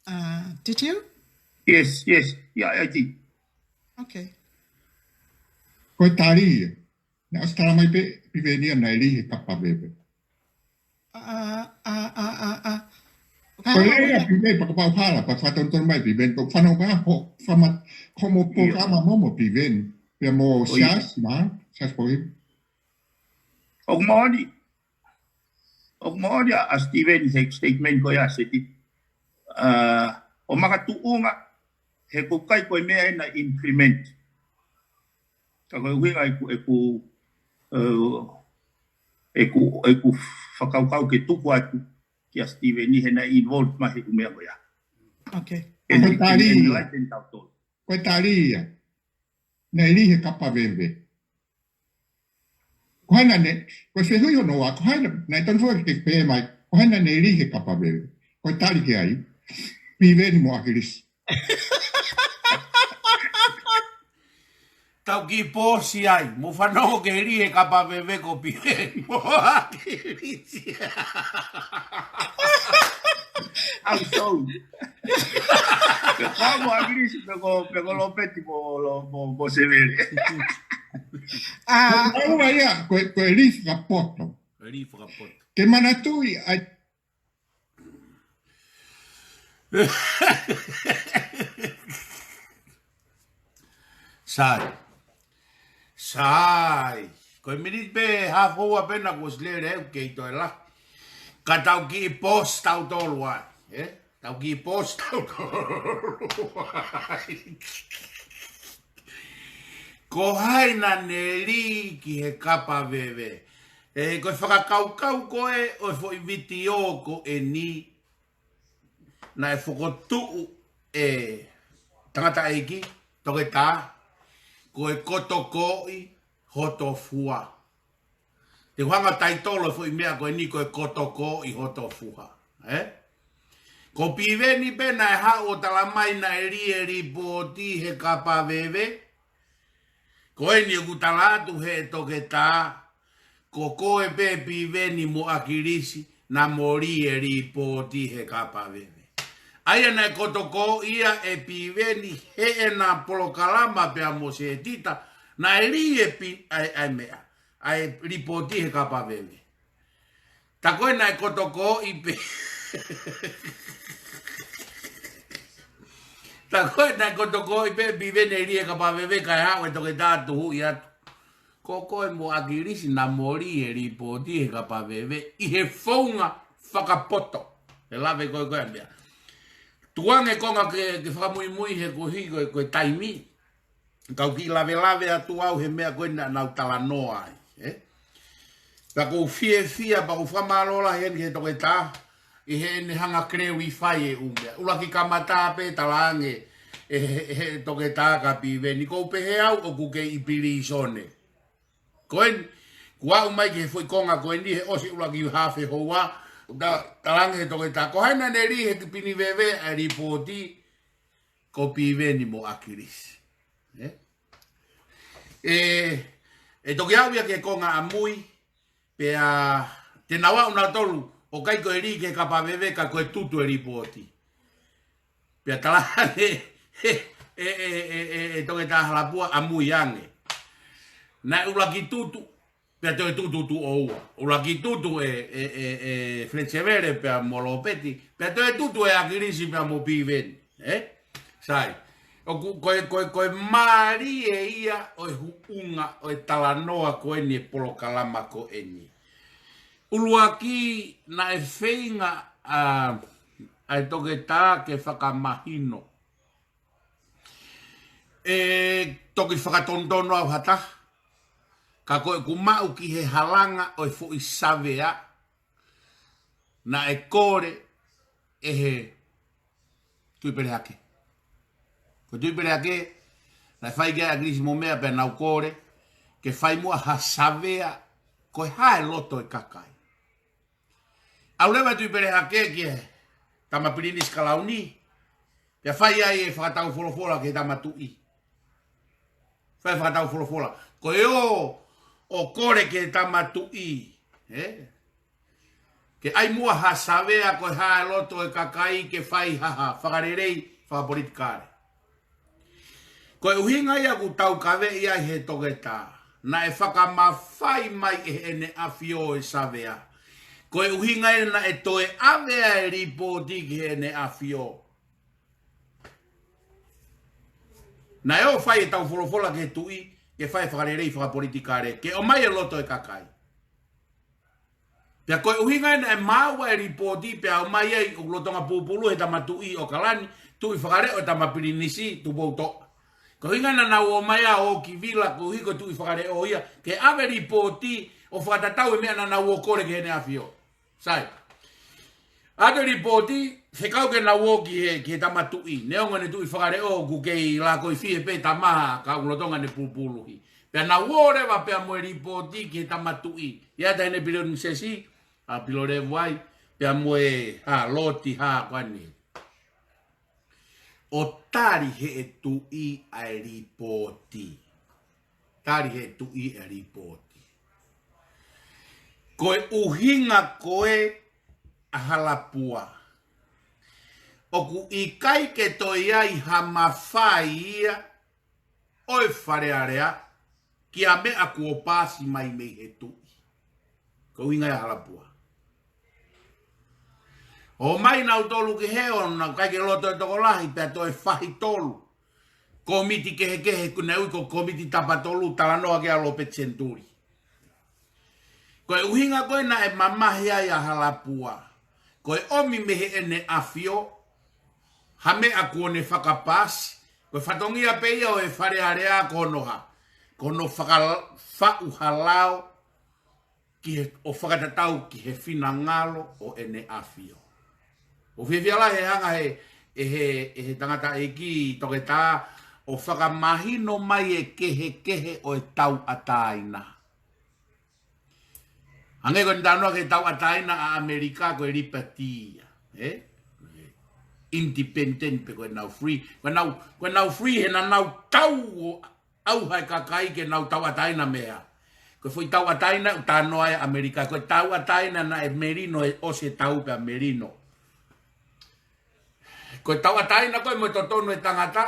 Uh, did you? Yes, yes. Yeah, I did. Okay. Ko e tali ia. Naʻe ʻosi tala mai pē Piveni ia naʻe lī he kapa veve. ʻA, ʻa, ʻa, ʻa, ʻa. Ko e lea ia Piveni, pea kapau hala, pea fakatonutonu mai Piveni, ko e fanongo pē ko, fama, ko mo pō ʻIo. Kama mo mo Piveni, pea mo ʻIo. Siasi, ma, Siasi Pohi. ʻOku moʻoni, ʻoku moʻoni ʻa, ʻa Sitiveni he statement ko ia Seti. ʻA, ʻo makatuʻunga, he ʻoku ʻikai ko e meʻa ena implement. Ka ko e ʻuhinga ʻeku, ʻeku, ʻe, ʻeku, ʻeku fakakaukau ke tuku atu kia Steven he naʻe involve mai he ʻū meʻa ko ia. Okay. Ko e tali ia. Ko e tali ia. Naʻe lī he kapa veve. Ko hai naʻa ne, ko e fehuʻi hono ua, ko hai naʻa, naʻe tonu foki ke pehē mai, ko hai naʻa ne lī he kapa veve. Ko e tali ki ai, Piveni mo ʻAkilisi. Tau kiʻi pause ai, mou fanongo ki he lī he kapa veve ko Piveni mo ʻAkilisi. I'm sorry. Pea mo ʻAkilisi, pe ko, pe ko Lopeti mo, mo, mo Sevele. ʻA, ko e ua ia, ko e, ko e lī fakapoto. Lī fakapoto. Ke manatuʻi, ʻa, Sai. Sai. Ko e miniti pē hā foua pē naʻa ku ʻosi lele ʻeku kei toe lahi. Ka tau kiʻi pause tautolu ai. Eh? Tau kiʻi pause tautolu ai. Ko hai naʻa ne lī ki he kapa veve. ʻE, ko e fakakaukau ko ē ʻo e foʻi vitiō ko eni naʻe fokotuʻu ʻe tangataʻeiki, toketā, ko e Kotokoʻi Hoto Fua. Te u hanga ʻo taitolo e foʻi meʻa ko eni ko e Kotokoʻi Hoto Fua. Eh? Ko Piveni pē naʻe haʻu ʻo tala mai naʻe lī e lipooti he kapa veve. Ko eni ʻoku tala atu he toketā, ko koe pē Piveni mo ʻAkilisi, naʻa mo lī e lipooti he kapa veve. ʻA ia naʻe kotokoʻi ia ʻe Piveni heʻena polokalama pea mo Setita, naʻe lī e pi-, ʻa e, ʻa e meʻa, ʻa e lipooti he kapa veve. Tā ko ē naʻe kotokoʻi pē. Tā ko ē naʻe kotokoʻi pē Piveni e lī e kapa veve kae haʻu e toketā tuhuʻi atu. Ko koe mo ʻAkilisi naʻa mo lī e lipooti he kapa veve ʻi he founga fakapoto. ʻE lave ko ē ko ē ʻa e meʻa. Tuku ange konga ke, ke fakamuimui he ko e hiki ko e, ko e taimi. Kau kiʻi lavelave atu au he meʻa ko ē naʻa nau talanoa ai, eh? Pea ʻoku ou fiefia, pea ʻoku ou fakamālō lahi heni ki he toketā, ʻi heʻene hanga clarify e ʻū meʻa. ʻUluaki kamata pē talaange ʻe he, he, he toketā kia Piveni, ʻoku ou pehē au ʻoku kei ʻi pilīsone. Ko eni, kuo aʻu mai ki he foʻi konga ko eni he ʻosi ʻuluaki hafe houa, ta-, talaange he toketā. Ko hai naʻa ne lī he kipini veve ʻa e lipooti, ko Piveni mo ʻAkilisi. Eh? ʻE, ʻe toki aʻu ia ki he konga ʻamui, pea te nau aʻu nautolu, ʻo ʻikai ko e lī ki he kapa veve ka ko e tutu e lipooti. Pea talaange, he, he, e, e, e, e, e toketā Halapua ʻamui ange. Naʻe ʻuluaki tutu, pea toe tutu tuʻo ua. ʻUluaki tutu ʻe, ʻe, ʻe, ʻe Fletcher pea mo Lopeti, pea toe tutu ʻe ʻAkilisi pea mo Piveni. Eh? Sai. ʻOku, ko e, ko e, ko e mālie ia ʻo e huʻunga ʻo e talanoa ko eni e polokalama ko eni. ʻUluaki naʻe feinga ʻa, ʻa e toketā ke fakamahino. ʻE toki fakatonutonu au ha taha. Ka ko ʻeku maʻu ki he halanga ʻo e foʻi savea naʻe kole ʻe he Tuʻi Pelehake. Ko e Tuʻi Pelehake, naʻe fai ki ai ʻAkilisi mo meʻa pea nau kole, ke fai muʻa ha savea, ko e hā e loto e kakai. ʻAlu leva e Tuʻi Pelehake ki he tama Pilinisi Kalauni, pea fai ai e fakataufolofola ki he tama tuʻi. Fai fakataufolofola. Ko e ō, ʻo kole ki he tama tuʻi. Eh? Ke ʻai muʻa ha savea ko e hā e loto e kakai ke fai ha, ha fakalelei fakapolitikale. Ko e ʻuhinga ia ʻoku taukaveʻi ai he toketā. Naʻe fakamafai mai ʻe Heʻene ʻAfio e savea. Ko e ʻuhinga ia naʻe toe ʻave ai e lipooti ki Heʻene ʻAfio. Naʻe ō fai e taufolofola ki he tuʻi, ke fai e fakalelei fakapolitikale, ke ʻomai e loto e kakai. Pea ko e ʻuhinga ia naʻe maʻu ai e lipooti pea ʻomai ai ʻoku lolotonga pūpulu he tama tuʻi ʻo ʻAokalani, tuʻi fakaleʻo e tama Pilinisi, Tupoutoʻa. Ko e ʻuhinga naʻa nau ō mai ʻo ō ki Vila koeʻuhi ko e tuʻi fakaleʻo ia, ke ʻave e lipooti ʻo fakatatau e meʻa naʻa nau ō ʻo kole ki heʻene ʻAfio. Sai. ʻAtu e lipooti, fekau ke nau ō ki he, ki he tama tuʻi. Neongo ʻene tuʻi fakaleʻo ʻoku kei lākoifie pē tama, ka ʻoku lolotonga ʻene pulupuluhi. Pea nau ō leva pea mo e lipooti ki he tama tuʻi. ʻI ai ʻa e taʻahine pilinisesi, ʻa Pilolevu ai, pea mo e, ha, loti ha ko eni. ʻO tali ʻe he tuʻi ʻa e lipooti. Tali ʻe he tuʻi ʻa e lipooti. Ko e ʻuhinga ko ē ʻa Halapua, ʻoku ʻikai ke toe ʻi ai ha mafai ia ʻo e Fale Alea ki ha meʻa kuo paasi mai mei he tuʻi. Ko e ʻuhinga ia ʻa Halapua. ʻO ʻomai nautolu ki hē ʻo nau ʻikai ke loto e tokolahi pea toe fahi tolu. Komiti kehekehe ʻoku ne ui ko e komiti tapa tolu, talanoa ki ai ʻa Lopeti Senituli. Ko e ʻuhinga ko ē naʻe mamahi ai ʻa Halapua, ko e ʻomi mei heʻene ʻAfio ha meʻa kuo ne fakapaasi. Ko e fatongia pē ia ʻo e Fale Alea ko hono ha, ko hono faka-, faʻu ha lao ki he, ʻo fakatatau ki he finangalo ʻo ʻene ʻAfio. ʻOku fiefia lahi he hanga ʻe he, ʻe he, ʻe he tangataʻeiki toketā ʻo fakamahino mai e kehekehe ʻo e tauʻatāina. Hangē ko ʻene talanoa ki he tauʻatāina ʻa ʻAmelika ko e liberty ia, ē? Independent pe ko ʻenau free. Ko ʻenau, ko ʻenau free he naʻa nau tau ʻo ʻauha e kakai ke nau tauʻatāina mei ai. Ko e foʻi tauʻatāina ʻoku talanoa ai ʻa ʻAmelika, ko e tauʻatāina naʻe melino, ʻe ʻosi e tau pea melino. Ko e tauʻatāina ko ē mo e totonu e tangata,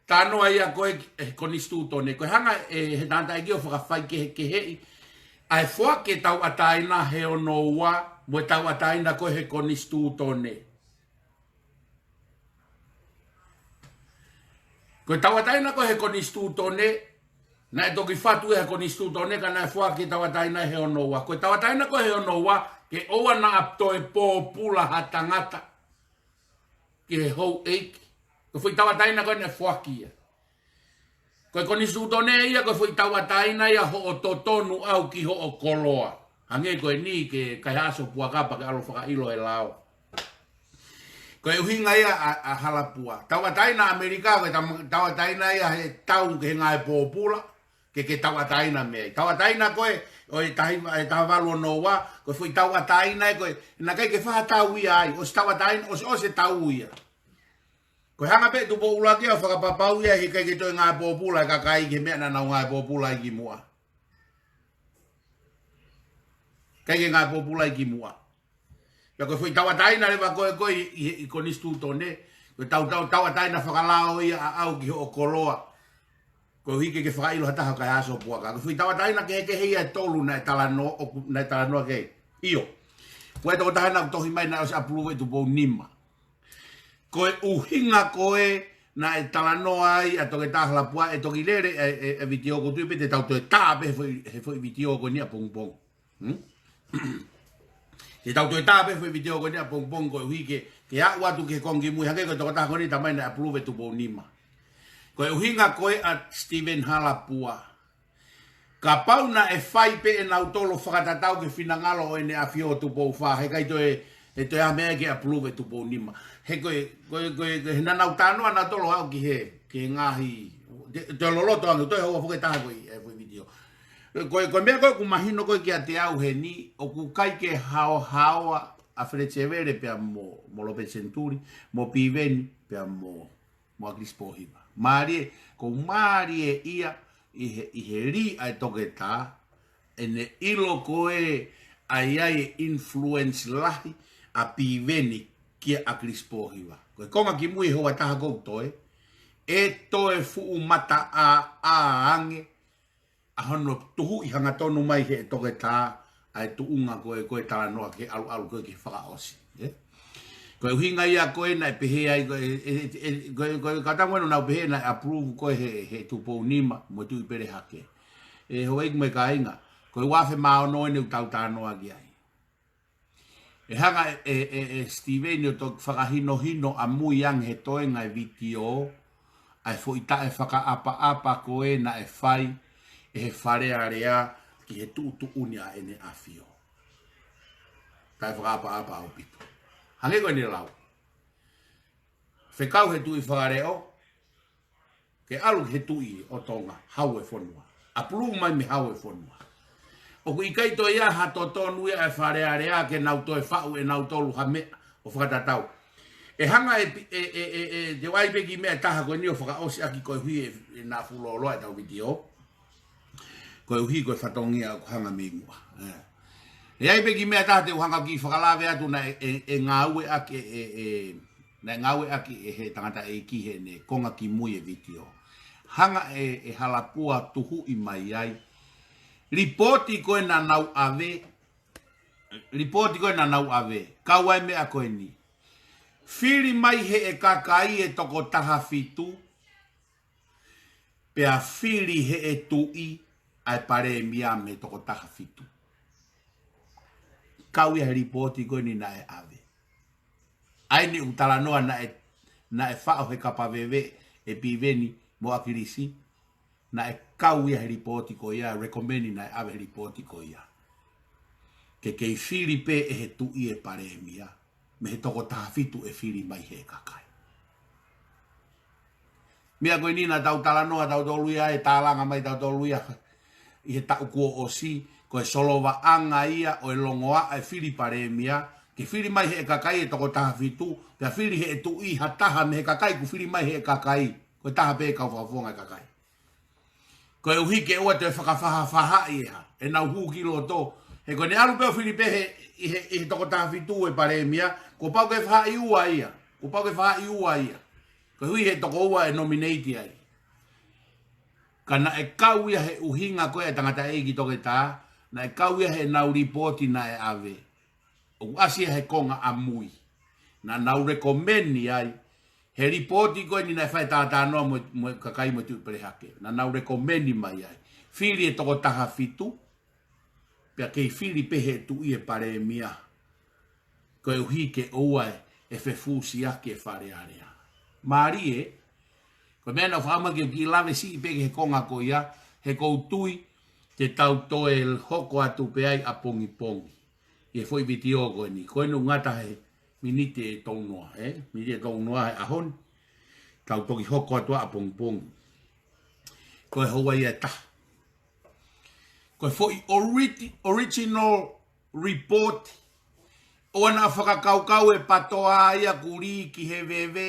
talanoa ia ko ē ʻi he konisitūtone. Ko e hanga ʻe he tangataʻeiki ʻo fakafaikehekeheʻi ʻa e foaki e tauʻatāina he ono ua mo e tauʻatāina ko ē he konisitūtone. Ko e tauʻatāina ko ē he konisitūtone, naʻe toki fatu ia he konisitūtone ka naʻe foaki e tauʻatāina he ono ua. Ko e tauʻatāina ko ē he ono ua, ke ʻoua naʻa toe pōpula ha tangata ki he houʻeiki. Ko e foʻi tauʻatāina ko ē naʻe foaki ia. Ko e konisitūtone ia, ko e foʻi tauʻatāina ia hoʻo totonu ʻau ki hoʻo koloa. Hangē ko eni ke kaihaʻasi ho puaka pea ke ʻalu ʻo fakaʻilo e lao. Ko e ʻuhinga ia ʻa, ʻa Halapua. Tauʻatāina ʻAmelika, ko e tam-, tauʻatāina ia he tau ki he ngāue pōpula, ke, ke tauʻatāina mei ai. Tauʻatāina ko ē ʻo e taha, e taha valu ono ua, ko e foʻi tauʻatāina ē ko ē, naʻe ʻikai ke faʻa tau ia ai, ʻosi tauʻatāina, ʻosi, ʻosi e tau ia. Ko e hanga pē ʻe Tupou ʻUluaki ia ʻo fakapapauʻi ʻe ʻikai ke toe ngāue pōpula e kakai ki he meʻa naʻa nau ngāue pōpula ai kimuʻa. ʻIkai ke ngāue pōpula ai kimuʻa. Pea ko e foʻi tauʻatāina leva ko ē ko ē ʻi, ʻi, ʻi he konisitūtone, ko e tau, tau, tauʻatāina fakalao ia ʻaʻau ki hoʻo koloa. Koeʻuhi ke ke fakaʻilo ha taha ʻoku kaihaʻasi ho puaka. Ko e foʻi tauʻatāina kehekehe ia ʻe tolu naʻe talanoa, ʻoku, naʻe talanoa ki ai. ʻIo. Ko e tokotaha naʻa ku tohi mai naʻe ʻosi approve ʻe Tupou Nima. Ko e ʻuhinga ko ē naʻe talanoa ai ʻa Toketā Halapua, ʻe toki lele e, e, e vitiō, ʻoku ou tui pē te tau toe tā pē he foʻi, he foʻi vitiō ko eni ʻapongipongi. Hmm? Te tau toe tā pē he foʻi vitiō ko eni ʻapongipongi koeʻuhi ke, ke aʻu atu ki he konga kimui hangē ko e tokotaha ko eni tamai naʻe approve ʻe Tupou Nima. Ko e ʻuhinga ko ē ʻa Stephen Halapua. Kapau naʻe fai pē ʻe nautolu ʻo fakatatau ki he finangalo ʻo ʻEne ʻAfio ʻo Tupou Fā, he ʻikai toe, he toe ʻi ai ha meʻa ke approve ʻe Tupou Nima. He ko e, ko e, ko e, ko e, he naʻa nau talanoa nautolu ʻo aʻu ki he, ki he ngaahi, te, te loloto ange, toe houa foki ʻe taha ko ē, e, ko e vitiō. Ko e, ko e meʻa ko ē ʻoku mahino ko ē kiate au heni, ʻoku ʻikai ke haohaoa ʻa Fele Sevele pea mo, mo Lopeti Senituli, mo Piveni pea mo mo ʻAkilisi Pōhiva. Mālie, ʻoku mālie ia ʻi he, ʻi he lī ʻa e toketā, ʻene ʻilo ko ē ʻa ia e influence lahi ʻa Piveni kia ʻAkilisi Pōhiva. Ko e konga kimui he houa ʻe taha ʻoku toe, ʻe toe fuʻu mataʻāʻā ange ʻa hono tuhuʻi hangatonu mai he toketā ʻa e tuʻunga ko ē, ko e talanoa ki he ʻaluʻalu ko ē ki he fakaʻosi, ē? Ko e ʻuhinga ia ko ē naʻe pehē ai, ko e, e, e, e, ko e, ko e, ka tango eno naʻa ku pehē naʻe approve ko ē he, he Tupou Nima mo e Tuʻi Pele Hake. ʻE houʻeiki mo e kāinga, ko e uaafe mā ono eni ʻoku tau talanoa ki ai. ʻE hanga ʻe, ʻe, ʻe, ʻe Stephen ʻo toki fakahinohino ʻamui ange he toenga e vitiō, ʻa e foʻi taʻefakaʻapaʻapa ko ē naʻe fai ʻe he Fale Alea ki he tuʻutuʻuni ʻa ʻEne ʻAfio. Kae fakaʻapaʻapa ʻaupito. Hangē ko ʻene lau. Fekau he Tuʻi Fakaleʻo, ke ʻalu ki he Tuʻi ʻo Tonga, Hau e fonua. ʻApulūvu mai mei Hau e fonua. ʻOku ʻikai toe ʻi ai ha totonu ia ʻa e Fale Alea ke nau toe faʻu ʻenautolu ha meʻa ʻo fakatatau. ʻE hanga ʻe pi-, ʻe, ʻe, ʻe, ʻe, te u ʻai pē kiʻi meʻa ʻe taha ko eni ʻo fakaʻosi ʻaki koeʻuhi ʻe, ʻe naʻa fuʻu lōloa ʻetau vitiō. Koeʻuhi ko e fatongia ʻoku hanga mei muʻa. ʻE. ʻE ʻai pē kiʻi meʻa ʻe taha te u hanga ʻo kiʻi fakalave atu naʻe, ʻe, ʻe ngāueʻaki, ʻe, ʻe, ʻe, naʻe ngāueʻaki ʻe he tangataʻeiki heʻene konga kimui e vitiō. Hanga ʻe, ʻe Halapua tuhuʻi mai ai. Lipooti ko ē naʻa nau ʻave, lipooti ko ē naʻa nau ʻave, kau ai e meʻa ko eni. Fili mai heʻe kakai e toko taha fitu, pea fili heʻe tuʻi ʻa e palēmia mei he toko taha fitu. Kau ia he lipooti ko eni naʻe ʻave. ʻA eni ʻoku talanoa naʻe, naʻe faʻo he kapa veve ʻe Piveni mo ʻAkilisi, naʻe kau ia he lipooti ko ia, recommend naʻe ʻave he lipooti ko ia. Ke kei fili pē ʻe he tuʻi e palēmia mei he toko taha fitu ʻe fili mai heʻe kakai. Meʻa ko eni naʻa tau talanoa tautolu ia, ʻe tālanga mai tautolu ia ʻi he taʻu kuo ʻosi, ko e solovaʻanga ia ʻo e longoaʻa e fili palēmia, ke fili mai heʻe kakai e toko taha fitu, pea fili heʻe tuʻi ha taha mei he kakai kuo fili mai heʻe kakai, ko e taha pē kau fakafofonga e kakai. Koeʻuhi ke ʻoua toe fakafahafahaʻi ʻe ha, ʻenau hū ki loto. He ko ʻene ʻalu pē ʻo fili pē he, ʻi he, ʻi he toko taha fitu e palēmia, kuo pau ke faʻahi ua ia. Kuo pau ke faʻahi ua ia. Koeʻuhi he toko ua ʻe nominate ai. Ka naʻe kau ia he ʻuhinga ko ē ʻa e tangataʻeiki toketā, naʻe kau ia heʻenau lipooti naʻe ʻave. ʻOku ʻasi ia he konga ʻamui. Naʻa nau recommend ai, he lipooti ko eni naʻe fai tātānoa mo, mo e kakai mo e Tuʻi Pelehake. Naʻa nau recommend mai ai. Fili e toko taha fitu, pea kei fili pē heʻe tuʻi e palēmia. Koeʻuhi ke ʻoua ʻe, ʻe fefusiaki e Fale Alea. Mālie, ko e meʻa naʻa ku fakaʻamu ke u kiʻi lave siʻi pē ki he konga ko ia, he ʻoku ou tui, te tau toe hoko atu pē ai ʻapongipongi. ʻI he foʻi vitiō ko eni. Ko eni ʻoku ngata he miniti ʻe tolunoa, ē? Miniti ʻe tolunoa he ʻaho ni. Tau toki hoko atu ʻapongipongi. Ko e houa ia ʻe taha. Ko e foʻi oriti-, original report. ʻOua naʻa fakakaukau e PATOA ia kuo lī ki he veve,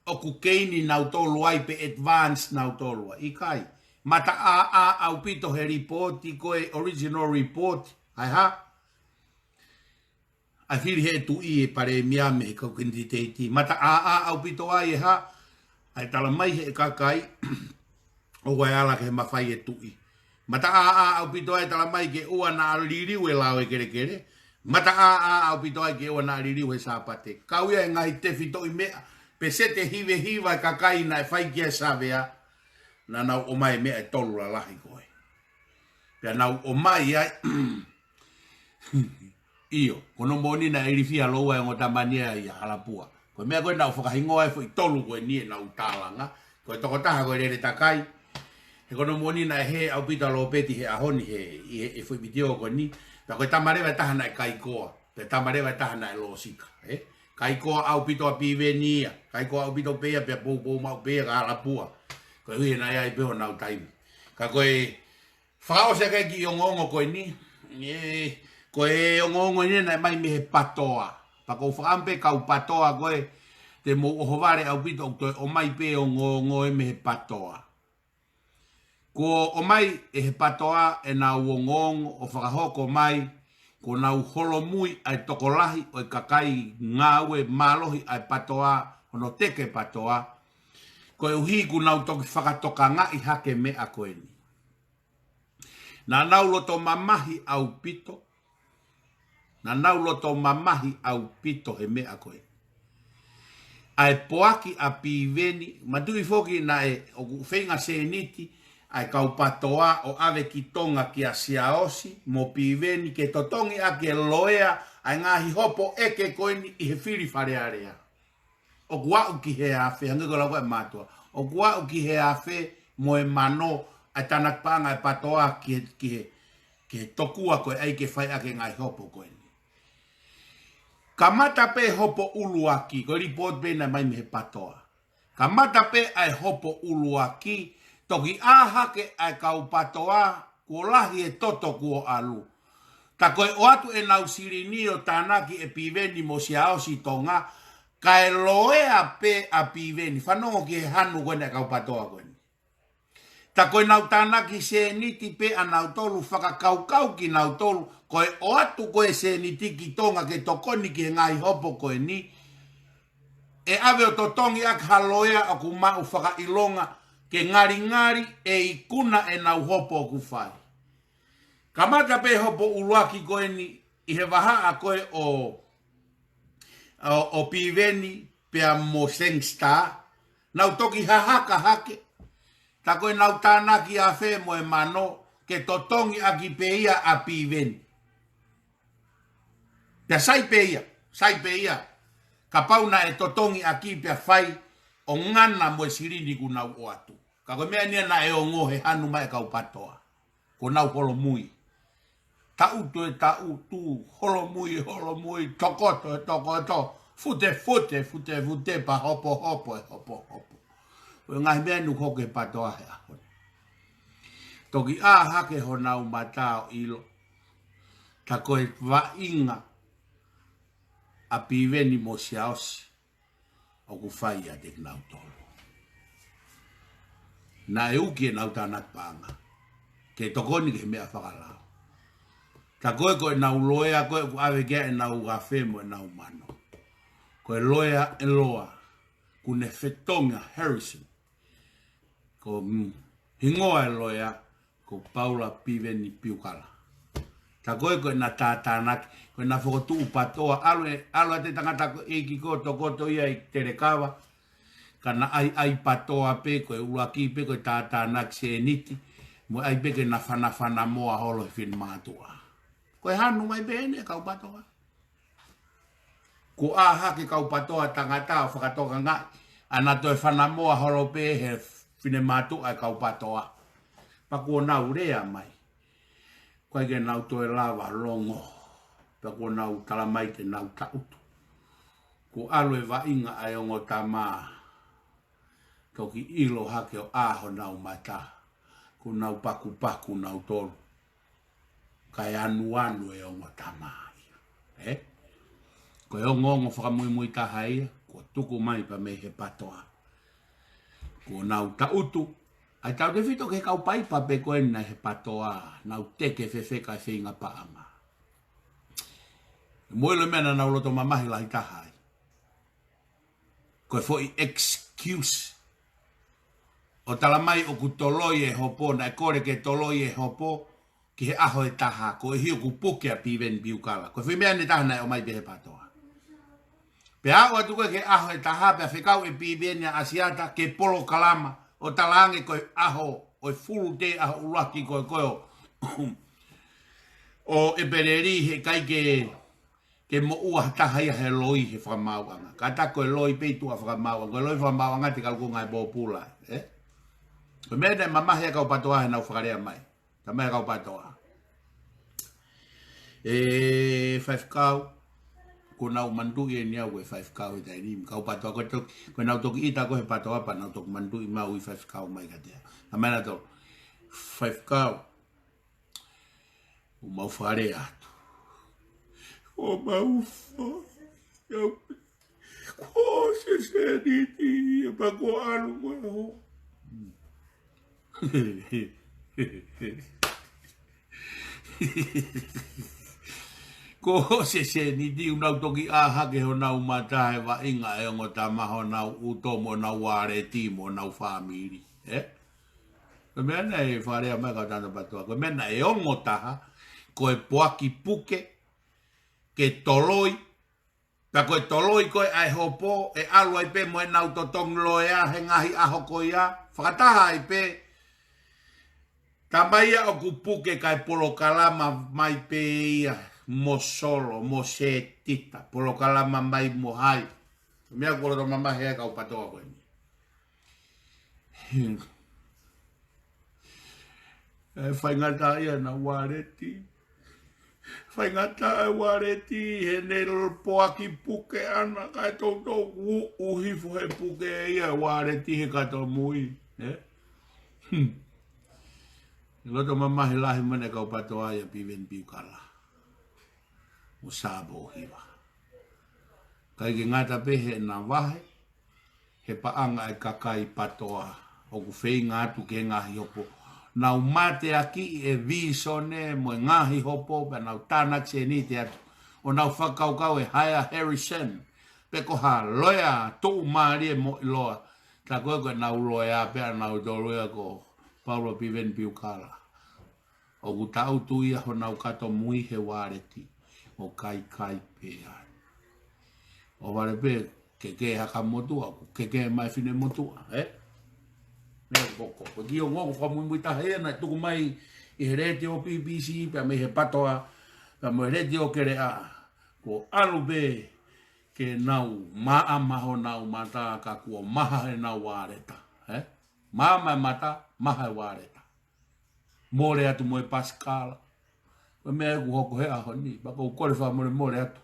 ʻoku keini nautolu ai pe advance nautolu ai. ʻIkai. Mataʻāʻā ʻaupito he lipooti ko e original report. ʻA e hā? ʻA e fili heʻe tuʻi e palēmia mei he kau kanititeiti. Mataʻāʻā ʻaupito ai e hā? ʻA e talamai heʻe kakai, ʻoua ʻe ala ki he mafai e tuʻi. Mataʻāʻā ʻaupito ai e talamai ke ʻoua naʻa liliu e lao e kelekele. Mataʻāʻā ʻaupito ai ke ʻoua naʻa liliu he Sāpate. Kau ia he ngaahi tefitoʻi meʻa, peseti ʻe hiva hiva e kakai naʻe fai ki ai e savea, naʻa nau ʻomai e meʻa ʻe tolu lalahi ko ē. Pea nau ʻomai ai, ʻio, ko hono moʻoni naʻe ilifia lōua e ongo tamani ia ʻa Halapua. Ko e meʻa ko ē naʻa ku fakahingoa e foʻi tolu ko eni ʻenau tālanga. Ko e tokotaha ko e Lele Takai. He ko hono moʻoni naʻe hē ʻaupito ʻa Lopeti he ʻaho ni he, ʻi he, he foʻi vitiō ko eni. Pea ko e tama leva ʻe taha naʻe kaikoa. Pea tama leva ʻe taha naʻe lōsika, ē? Kaikoa ʻaupito ʻa Piveni ia. Kaikoa ʻaupito pē ia, pea poupou maʻu pē ia kia Halapua. Koeʻuhi naʻe ʻi ai pē honau taimi. Ka ko e fakaʻosi ʻaki e kiʻi ongoongo ko eni. ʻE, ko e ongoongo eni naʻe ʻomai mei he PATOA. Pea ʻoku ou fakaʻamu pē kau PATOA ko ē, te mou ʻohovale ʻaupito ʻoku toe ʻomai pē ongoongo ē mei he PATOA. Kuo ʻomai ʻe he PATOA ʻenau ongoongo ʻo fakahoko mai, kuo nau holomui ʻa e tokolahi ʻo e kakai ngāue mālohi ʻa e PATOA, hono teke PATOA, koeʻuhi kuo nau toki fakatokangaʻi hake meʻa ko eni. Naʻa nau loto mamahi ʻaupito, naʻa nau loto mamahi ʻaupito he meʻa ko ē. ʻA e poaki ʻa Piveni, manatuʻi foki naʻe ʻoku feinga sēniti ʻa e kau PATOA ʻo ʻave ki Tonga kia Siaosi mo Piveni ke totongi ʻaki e loea ʻa e ngaahi hopo ʻeke ko eni ʻi he fili Fale Alea. ʻOku aʻu ki he afe, hangē ko e lau ko ē ʻa e mātuʻa. ʻOku aʻu ki he afe mo e mano ʻa e tānaki paʻanga ʻa e PATOA ki he, ki he, ki he tokua ko ē ʻai ke fai ʻaki e ngaahi hopo ko eni. Kamata pē hopo ʻuluaki, ko e lipooti pē naʻe ʻomai mei he PATOA. Kamata pē ʻa e hopo ʻuluaki, toki ʻā hake ʻa e kau PATOA, kuo lahi e toto kuo ʻalu. Tā ko e ʻoatu ʻenau silini ʻo tānaki ʻe Piveni mo Siaosi Tonga, kae loea pē ʻa Piveni, fanongo ki he hanu ko eni ʻa e kau PATOA ko eni. Tā ko ʻenau tānaki sēniti pē ʻanautolu, fakakaukau kinautolu, ko e ʻoatu ko ē sēniti ki Tonga ke tokoni ki he ngaahi hopo ko eni, ʻe ʻave ʻo totongi ʻaki ha loea ʻoku maʻu fakaʻilonga ke ngalingali ʻe ikuna ʻenau hopo ʻoku fai. Kamata pē hopo ʻuluaki ko eni ʻi he vahaʻa ko ē ʻo, ʻo, ʻo Piveni pea mo Sangster, nau toki hahaka hake, tā ko ʻenau tānaki afe mo e mano, ke totongi ʻaki pē ia ʻa Piveni. Pea sai pē ia, sai pē ia. Kapau naʻe totongi ʻaki pea fai ʻo ngana mo e silini kuo nau ʻoatu. Ka ko e meʻa eni ia naʻe ongo he hanu mai e kau PATOA. Kuo nau holomui. Taʻutu e taʻutu, holomui e holomui, tokoto e tokoto, futefute, futefute, pea hopohopo e hopohopo. Ko e ngaahi meʻa eni ʻoku hoko he PATOA he ʻaho ni. Toki ʻā hake honau mata ʻo ʻilo, tā ko e vaʻinga ʻa Piveni mo Siaosi ʻoku fai ʻiate kinautolu. Naʻe uki ʻenau tānaki paʻanga ke tokoni ki he meʻa fakalao. Tā ko ē ko ʻenau loea ko ē ʻoku ʻave ki ai ʻenau afe mo ʻenau mano, ko e loea ʻe loa, ʻoku ne fetongi ʻa Harrison. Ko, mm, hingoa e loea, ko Paula Piveni Piukala. Tā ko ē ko ʻena tātānaki, ko ʻena fokotuʻu PATOA, ʻalu e, ʻalu ʻa e tangata ko ē ʻEiki ko ē tokoto ia ʻi Telekava, ka naʻe ʻai, ʻai PATOA pē, ko e ʻuluaki pē ko e tātānaki sēniti, mo e ʻai pē ke na fanafanamōa holo he finemātuʻa. Ko e hanu mai pē eni e kau PATOA. Kuo ʻā hake kau PATOA tangata ʻo fakatokangaʻi, ʻa ʻena toe fanamōa holo pē he finemātuʻa e kau PATOA. Pea kuo nau lea mai. ʻIkai ke nau toe lava longo. Pea kuo nau tala mai ke nau taʻutu. Kuo ʻalu e vaʻinga ʻa e ongo tama. Toki ʻilo hake ʻo ʻā honau mata. Kuo nau pakupaku nautolu. Kae anuanu e ongo tama ia. Ē? Ko e ongoongo fakamuimui taha ia, kuo tuku mai pē mei he PATOA. Kuo nau taʻutu. ʻAi tautefito ki he kau paipa pē ko ena he PATOA, nau teke fefeka e feinga paʻanga. Mo e ʻilo e meʻa naʻa nau loto mamahi lahi taha ai. Ko e foʻi excuse. ʻO tala mai ʻoku toloi e hopo, naʻe kole ke toloi e hopo, ki he ʻaho ʻe taha, koeʻuhi ʻoku puke ʻa Piveni Piukala. Ko e foʻi meʻa eni ʻe taha naʻe ʻomai pē he PATOA. Pea aʻu atu ko ē ki he ʻaho ʻe taha, pea fekau ʻe Piveni ʻa ʻAsiata ke polokalama, ʻo talaange ko e ʻaho, ʻo e full day ʻaho ʻuluaki ko ē ko ē ʻo, ʻo ʻEpeleli heʻikai ke ke moʻua ha taha ia he loi he fakamaauʻanga. Ka tā ko e loi pē ʻi tuʻa fakamaauʻanga. Ko e loi fakamaauʻanga te kalu ko ngai pōpula, ē? Ko e meʻa naʻe mamahi e kau PATOA he nau fakalea mai. Tā mai e kau PATOA. ʻE, faifekau, kuo nau manatuʻi eni au ko e faifekau he taimi ni. Kau PATOA ko e toki, ko ʻenau toki ʻita ko ē he PATOA pea nau toki manatuʻi mai au ʻi faifekau mai kiate au. Tā mai nautolu. Faifekau, ʻo mau fakalea atu. ʻO mau fa-, au, ko e sēniti ia pea kuo ʻalu mo e ho. Ko e sēniti ʻoku nau toki ʻā hake honau mata he vaʻinga e ongo tama honau ʻuto mo honau uāleti mo honau fāmili. Ē? Ko e meʻa naʻe fakalea mai e kau tangata PATOA. Ko e meʻa naʻe ongo taha, ko e poaki puke, ke toloi, pea ko e toloi ko ē ʻa e hopo, ʻe ʻalu ai pē mo ʻenau totongi loea he ngaahi ʻaho ko ia, fakataha ai pē, tā mai ia ʻoku puke kae polokalama mai pē ia, mo Solo, mo Setita, polokalama mai mo hai. Meʻa kuo loto mamahi e kau PATOA ko eni. ʻE faingataʻaʻia ʻena ualeti. Faingataʻa e ualeti, he ne poaki puke ʻana, kae toutou uʻu hifo he puke ia e ualeti he kato mui. ʻE? Hmm. ʻE loto mamahi lahi mai ʻena e kau PATOA ia, Piveni Piukala mo Sā Pōhiva. ʻIkai ke ngata pē heʻena vahe, he paʻanga e kakai PATOA ʻoku feinga atu ki he ngaahi hopo. Nau mateakiʻi e vīsone mo e ngaahi hopo, pea nau tānaki sēniti atu. ʻO nau fakakaukau ʻe hire ʻa Harrison, pe ko ha loea tuʻumālie mo ʻiloa. Tā ko ē ko ʻenau loea pē ʻanautolu ia ko Paula Piveni Piukala. ʻOku taʻutu ia honau kato mui he ualeti ʻo kaikai pē ai. ʻO vale pē, ke ke haka motuʻa, ʻoku ke ke mai fine motuʻa, ē? Meʻa ko ko, ko ki o ngoko fakamuimui taha ia naʻe tuku mai ʻi he letiō B B C, pea mei he PATOA, pea mo e letiō Keleʻa. Kuo ʻalu pē ke nau maʻa maho nau mata ka kuo maha ʻenau ualeta, ē? Maʻa mai mata, maha e ualeta. Mole atu mo e pasikala. Ko e meʻa ʻoku hoko he ʻaho ni, pea ʻoku ou kole fakamolemole atu.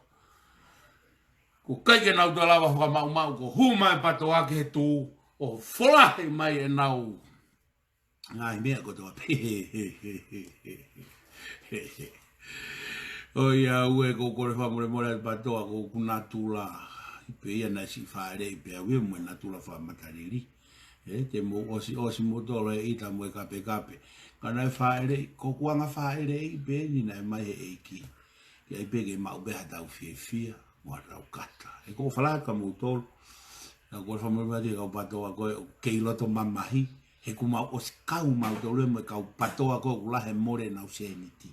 ʻOku ʻikai ke nau toe lava fakamaʻumaʻu, kuo hū mai e PATOA ki he tuʻu ʻo folahi mai ʻenau ngaahi meʻa kotoa pē. ʻOiauē, ʻoku ou kole fakamolemole atu PATOA, ko hoku natula. Pea ia naʻe siʻi fāʻeleʻi pē au ia mo e natula fakamatalili. ʻE, te mou ʻosiʻosi moutolu he ʻita mo e kapekape. Ka naʻe fāʻeleʻi, ko hoku anga fāʻeleʻi pē eni naʻe mai he ʻEiki. Ke ʻai pē ke maʻu pē haʻatau fiefia mo haʻatau kata. ʻE, ʻoku ou fakaaloto kia moutolu. Naʻa ku fakamolemole atu ki he kau PATOA ko ē ʻoku kei loto mamahi. He kuo mau ʻosi kau mautolu mo e kau PATOA ko ē ʻoku lahi e mole ʻenau sēniti.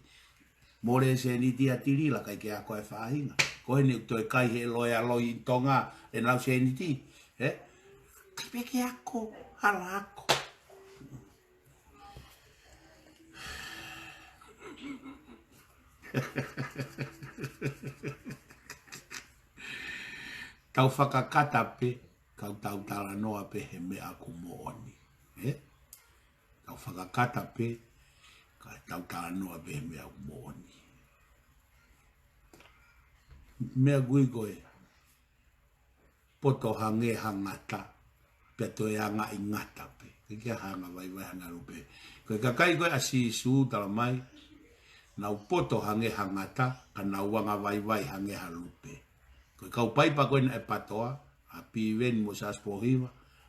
Mole e sēniti ʻa Tilila, ʻikai ke ako e faʻahinga. Ko eni ʻoku toe kai he loea loi ʻi Tonga ʻenau sēniti. Ē? ʻIkai pē ke ako, hala ako. Tau fakakata pē, ka tau talanoa pē he meʻa ʻoku moʻoni. Ē? Tau fakakata pē, ka tau talanoa pē he meʻa ʻoku moʻoni. Meʻa ʻoku ui ko e poto hangē ha ngata, pea toe angaʻi ngata pē. ʻIkai ke anga vaivai hangē ha lupe. Ko e kakai ko ē ʻa Sīsū, tala mai, nau poto hangē ha ngata, ka nau anga vaivai hangē ha lupe. Ko e kau paipa ko ē naʻe PATOA, ʻa Piveni mo Siaosi Pōhiva,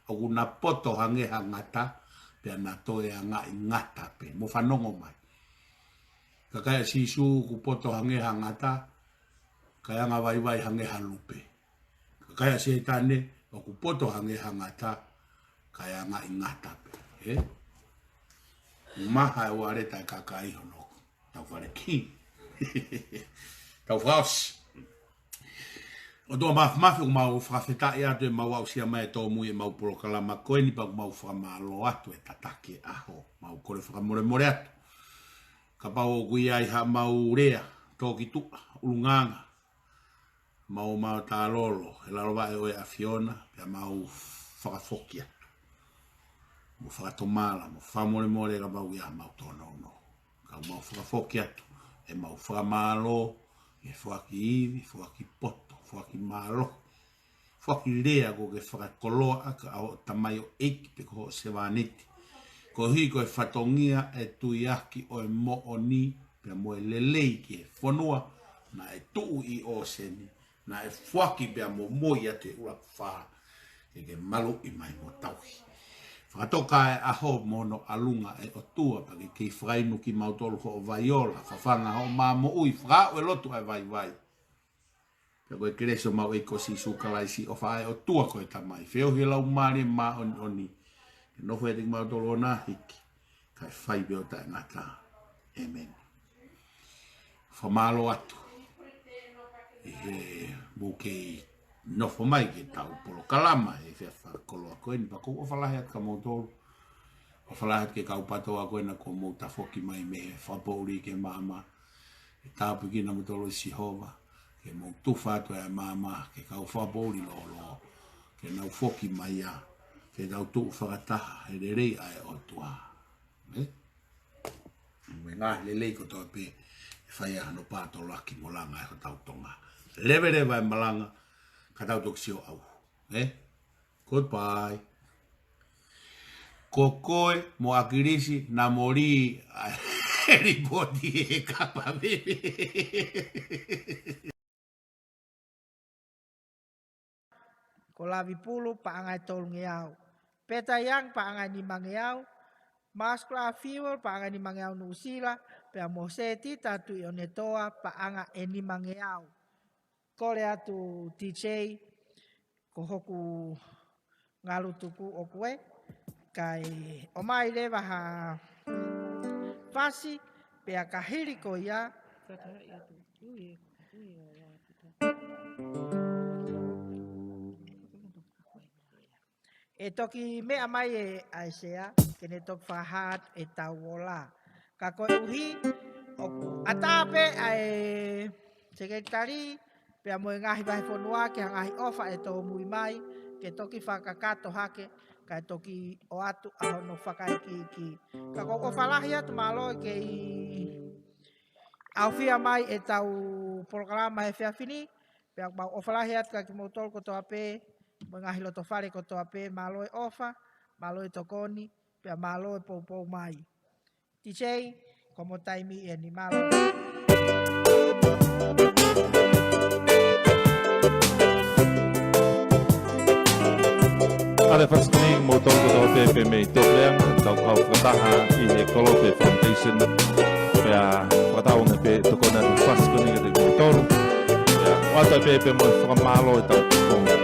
ʻoku na poto hangē ha ngata, pea na toe angaʻi ngata pē. Mou fanongo mai. Kakai ʻa Sīsū ʻoku poto hangē ha ngata, kae anga vaivai hangē ha lupe. Kakai ʻa Sētane ʻoku poto hangē ha ngata, kae angaʻi ngata pē. Ē? Maha e ualeta e kakai hono tau fale ki. Tau fakaʻosi. ʻOtua Māfimafi, ʻoku mau fakafetaʻi atu ʻemau aʻusia mai e tōmui ʻemau polokalama ko eni, pea ʻoku mau fakamālō atu e tataki e ʻaho. Mau kole fakamolemole atu kapau ʻoku ʻi ai haʻamau lea tō ki tuʻa, ʻulungaanga, mau ō mai ʻo tālolo he lalo vaʻe ʻo e ʻAfiona, pea mau fakafoki atu mo fakatomala mo fakamolemole kapau ʻi ai haʻamau tōnounou. Ka mau fakafoki atu ʻemau fakamālō ʻi he foaki ivi, foaki poto, foaki mālohi, foaki lea kuo ke fakakoloa ʻaki ʻa hoʻo tamaioʻeiki pe ko hoʻo sevāniti. Koeʻuhi ko e fatongia e tuiaki ʻo e moʻoni pea mo e lelei ki he fonua naʻe tuʻu ʻi ʻōseni, naʻe foaki pea mo moi atu he ʻUluaki Fā, ke ke maluʻi mai mo tauhi. Fakatoka e ʻaho mo hono ʻalunga ʻe ʻOtua, pea ke kei fakainu kimautolu hoʻo vai ola, fafanga hoʻo mā moʻui, fakaaʻu e lotu ʻa e vaivai. Pea ko e kelesi ʻo homau ʻEiki ko Sīsū Kalaisi, ʻofa ʻa e ʻOtua ko e Tamai, feohi e Laumālie Māʻoniʻoni, ke nofo ʻiate kimautolu ʻo na hiki, kae fai pē ʻo taʻengata. ʻĒmeni. Fakamālō atu ʻi he mou kei nofo mai ki heʻetau polokalama he efiafi fakakoloa ko eni, pea ʻoku ou ʻofa lahi atu kia moutolu. ʻOfa lahi atu ki he kau PATOA ko ena kuo mou tafoki mai mei he fakapoʻuli ki he maama. ʻE tāpuekina moutolu ʻe Sihova, ke mou tufa atu e maama ki he kau fakapoʻuli lōloa, ke nau foki mai ia, ke tau tuʻu fakataha he lelei ʻa e ʻOtua. Ē? mo e ngaahi lelei kotoa pē ʻe fai ai hano pātoloaki mo langa ʻe hotau Tonga. Leveleva e malanga, ka tau toki sio ʻauhu. Eh? Goodbye. Ko koe mo ʻAkilisi, naʻa mou lī ʻa e lipooti ʻe kapa veve. Ko Lavipulu, paʻanga ʻe tolungeau. Peta Young, paʻanga ʻe nimangeau. Muscular Fuel, paʻanga ʻe nimangeau Nuʻusila, pea mo Setita Tuʻiʻonetoa, paʻanga ʻe nimangeau. Kole atu D J, ko hoku ngalu tuku ʻoku ē, kae ʻomai leva ha fasi, pea ka hili ko ia. ʻE toki meʻa mai ʻe ʻAisea, ke ne toki fakahā atu ʻetau ola. Ka koeʻuhi, ʻoku ʻatā pē ʻa e sekelitali, pea mo e ngaahi vahefonua ke ha ngaahi ʻofa ʻe tōmui mai, ke toki fakakakato hake, kae toki ʻoatu ʻa hono fakaikiiki. Ka ʻoku ou ʻofa lahi atu, mālō e kei ʻaofia mai ʻetau polokalama he efiafi ni, pea ʻoku mau ʻofa lahi atu kia kimoutolu kotoa pē, mo e ngaahi lotofale kotoa pē, mālō e ʻofa, mālō e tokoni, pea mālō e poupou mai. D J, ko hoʻomo taimi eni, mālō. ʻAle, fasi ko eni kimoutolu kotoa pē, pē mei Tokeleang, tau kau fakataha ʻi he Kolope Foundation. Pea fakatauange pē tokoni atu fasi ko eni kiate kimoutolu. Pea ʻoatu pē pē mo e fakamālō ʻetau tokoni.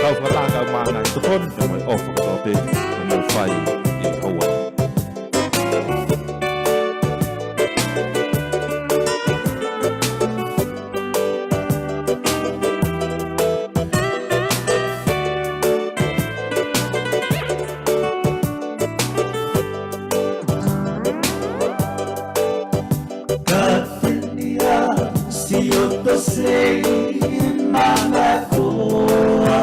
Tau fakataha kau mai ngaahi tokoni, pea mo e ʻofa kotoa pē, pea mo e fai ʻi he houa. Katengia, si oto sei mangakoa.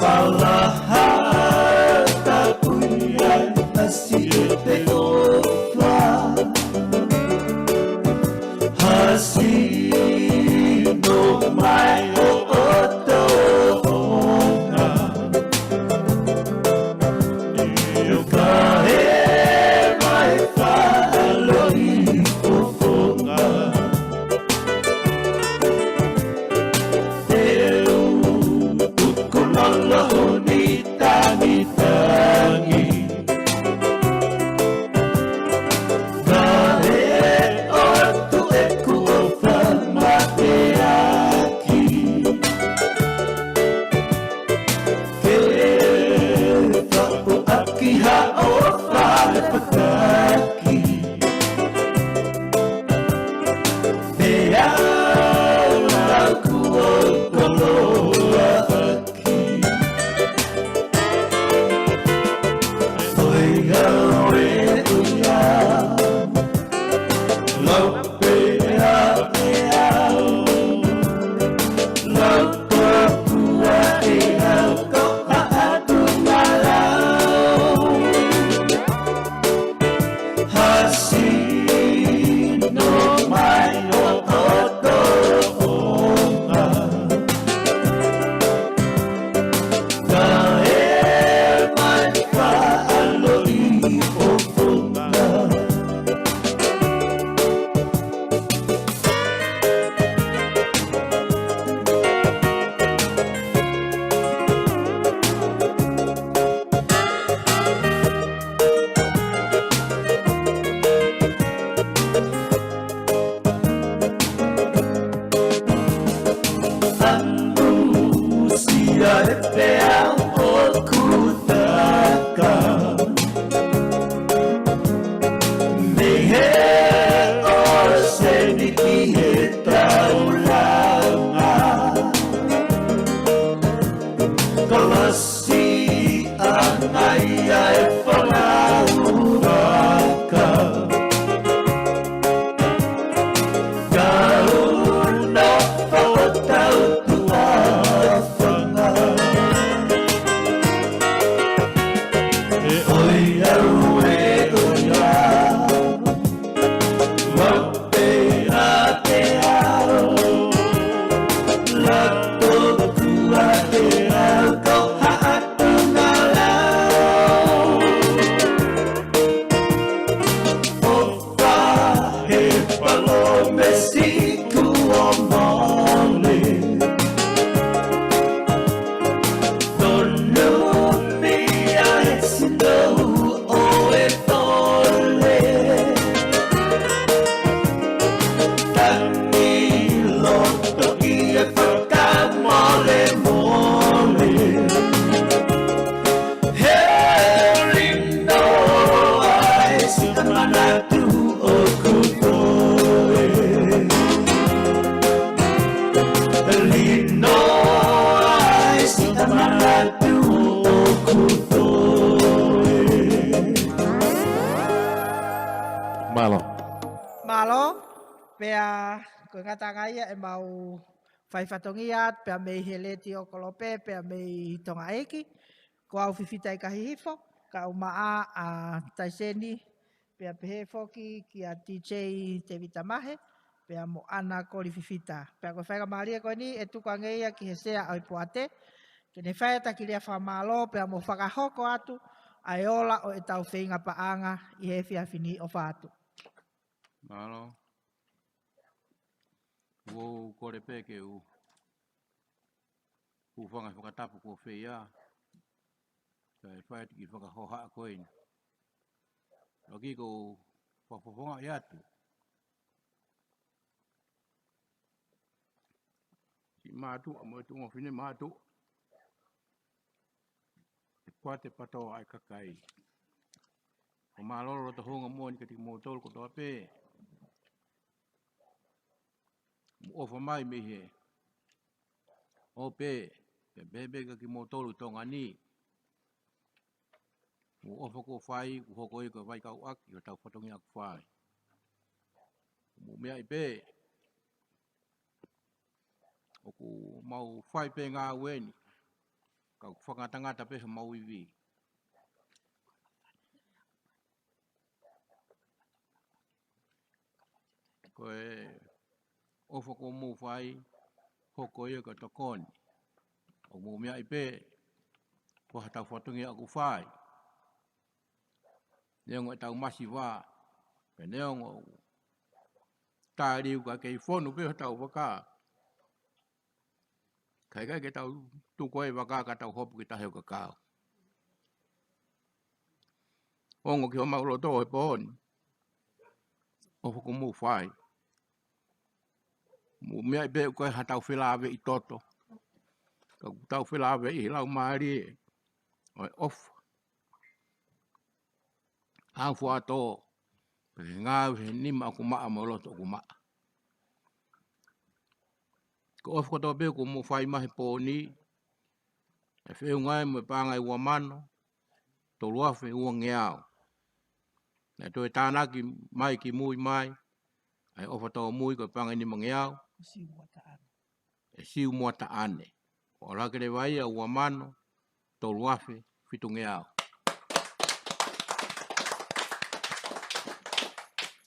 Palaha tapuia, asi e te ofa. Hasi no mai o oto onga. Io ka e mai faʻa loi fofonga. Te u tuku lolo ni tangitangi. Ka e ʻoatu ʻeku ʻofa mateaki. Ke faʻu ʻaki ha ʻofa le pataki. Pea lau kuo koloa ʻaki. Toi au e uia. Lau pea pea. Lau tokua e au ko a atu malau. Hasi no mai o oto onga. Ka e mai faʻa loi fofonga. Palōmesi kuo mole. Tonu mei he sino ʻo e pole. Tangi loto ki he fakamolemole. He lino ai sita manatu ʻoku toe. He lino ai sita manatu ʻoku toe. Mālō. Mālō, pea ko e ngataʻanga ia ʻemau fai fatongia atu pea mei he Letiō Kolope, pea mei Tonga ʻEiki. Ko au Fifita ʻIkahihifo, kae ʻumaʻā ʻa Taiseni, pea pehē foki kia DJ Tevita Mahe, pea mo ʻAna Koli Fifita. Pea ko e faingamālie ko eni ʻe tuku ange ia ki he sea ʻo e poate, ke ne fai ʻa e taki lea fakamālō, pea mo fakahoko atu ʻa e ola ʻo ʻetau feinga paʻanga ʻi he efiafi ni. ʻOfa atu. Mālō. ʻOku ou kole pē ke u hūfanga he fakatapu kuo feia, kae fai atu ki he fakahohaʻa ko eni. Loki ko u fakafofongaʻi atu siʻi mātuʻa mo e tuʻunga fefine mātuʻa, ʻe Kuate Patoa ʻa e kakai. ʻOku mālōlō loto houngaʻia moʻoni kiate kimoutolu kotoa pē. Mou ʻofa mai mei he ʻo pē, pea pehē pē kia kimoutolu Tonga ni. Mou ʻofa kuo fai, kuo hoko ia ko e vaikauʻaki ʻo hotau fatongia ʻoku fai. Mou meaʻi pē, ʻoku mau fai pē ngāue ni, ka ʻoku fakangatangata pē homau ivi. Ko e ʻofa kuo mou fai, hoko ia ko e tokoni. ʻOku mou meaʻi pē, ko hotau fatongia ʻoku fai. Neongo ʻetau masiva, pea neongo tā liu ka kei fonu pē hotau vaka. Ka ʻikai ke tau tuku ai e vaka ka tau hopo ki tahi ʻo kakau. Ongo ki homau loto he pō ni. ʻOfa kuo mou fai. Mou meaʻi pē ʻoku ʻikai haʻatau felāveʻi toto. Ka ʻoku tau felāveʻi he laumālie ʻo e ʻofa. ʻAufuatō, pea ke ngāue he nima ʻoku maʻa mo e loto ʻoku maʻa. Ko e ʻofa kotoa pē kuo mou fai mai he pō ni, ʻe feʻunga ia mo e paʻanga ʻe ua mano, tolu afe uangeau. Naʻe toe tānaki mai kimui mai ʻa e ʻofa tōmui ko e paʻanga ʻe nimangeau, ʻe Siumuataʻane. Siumuataʻane. Naʻe ʻalu hake leva ia ua mano, tolu afe fitungeau.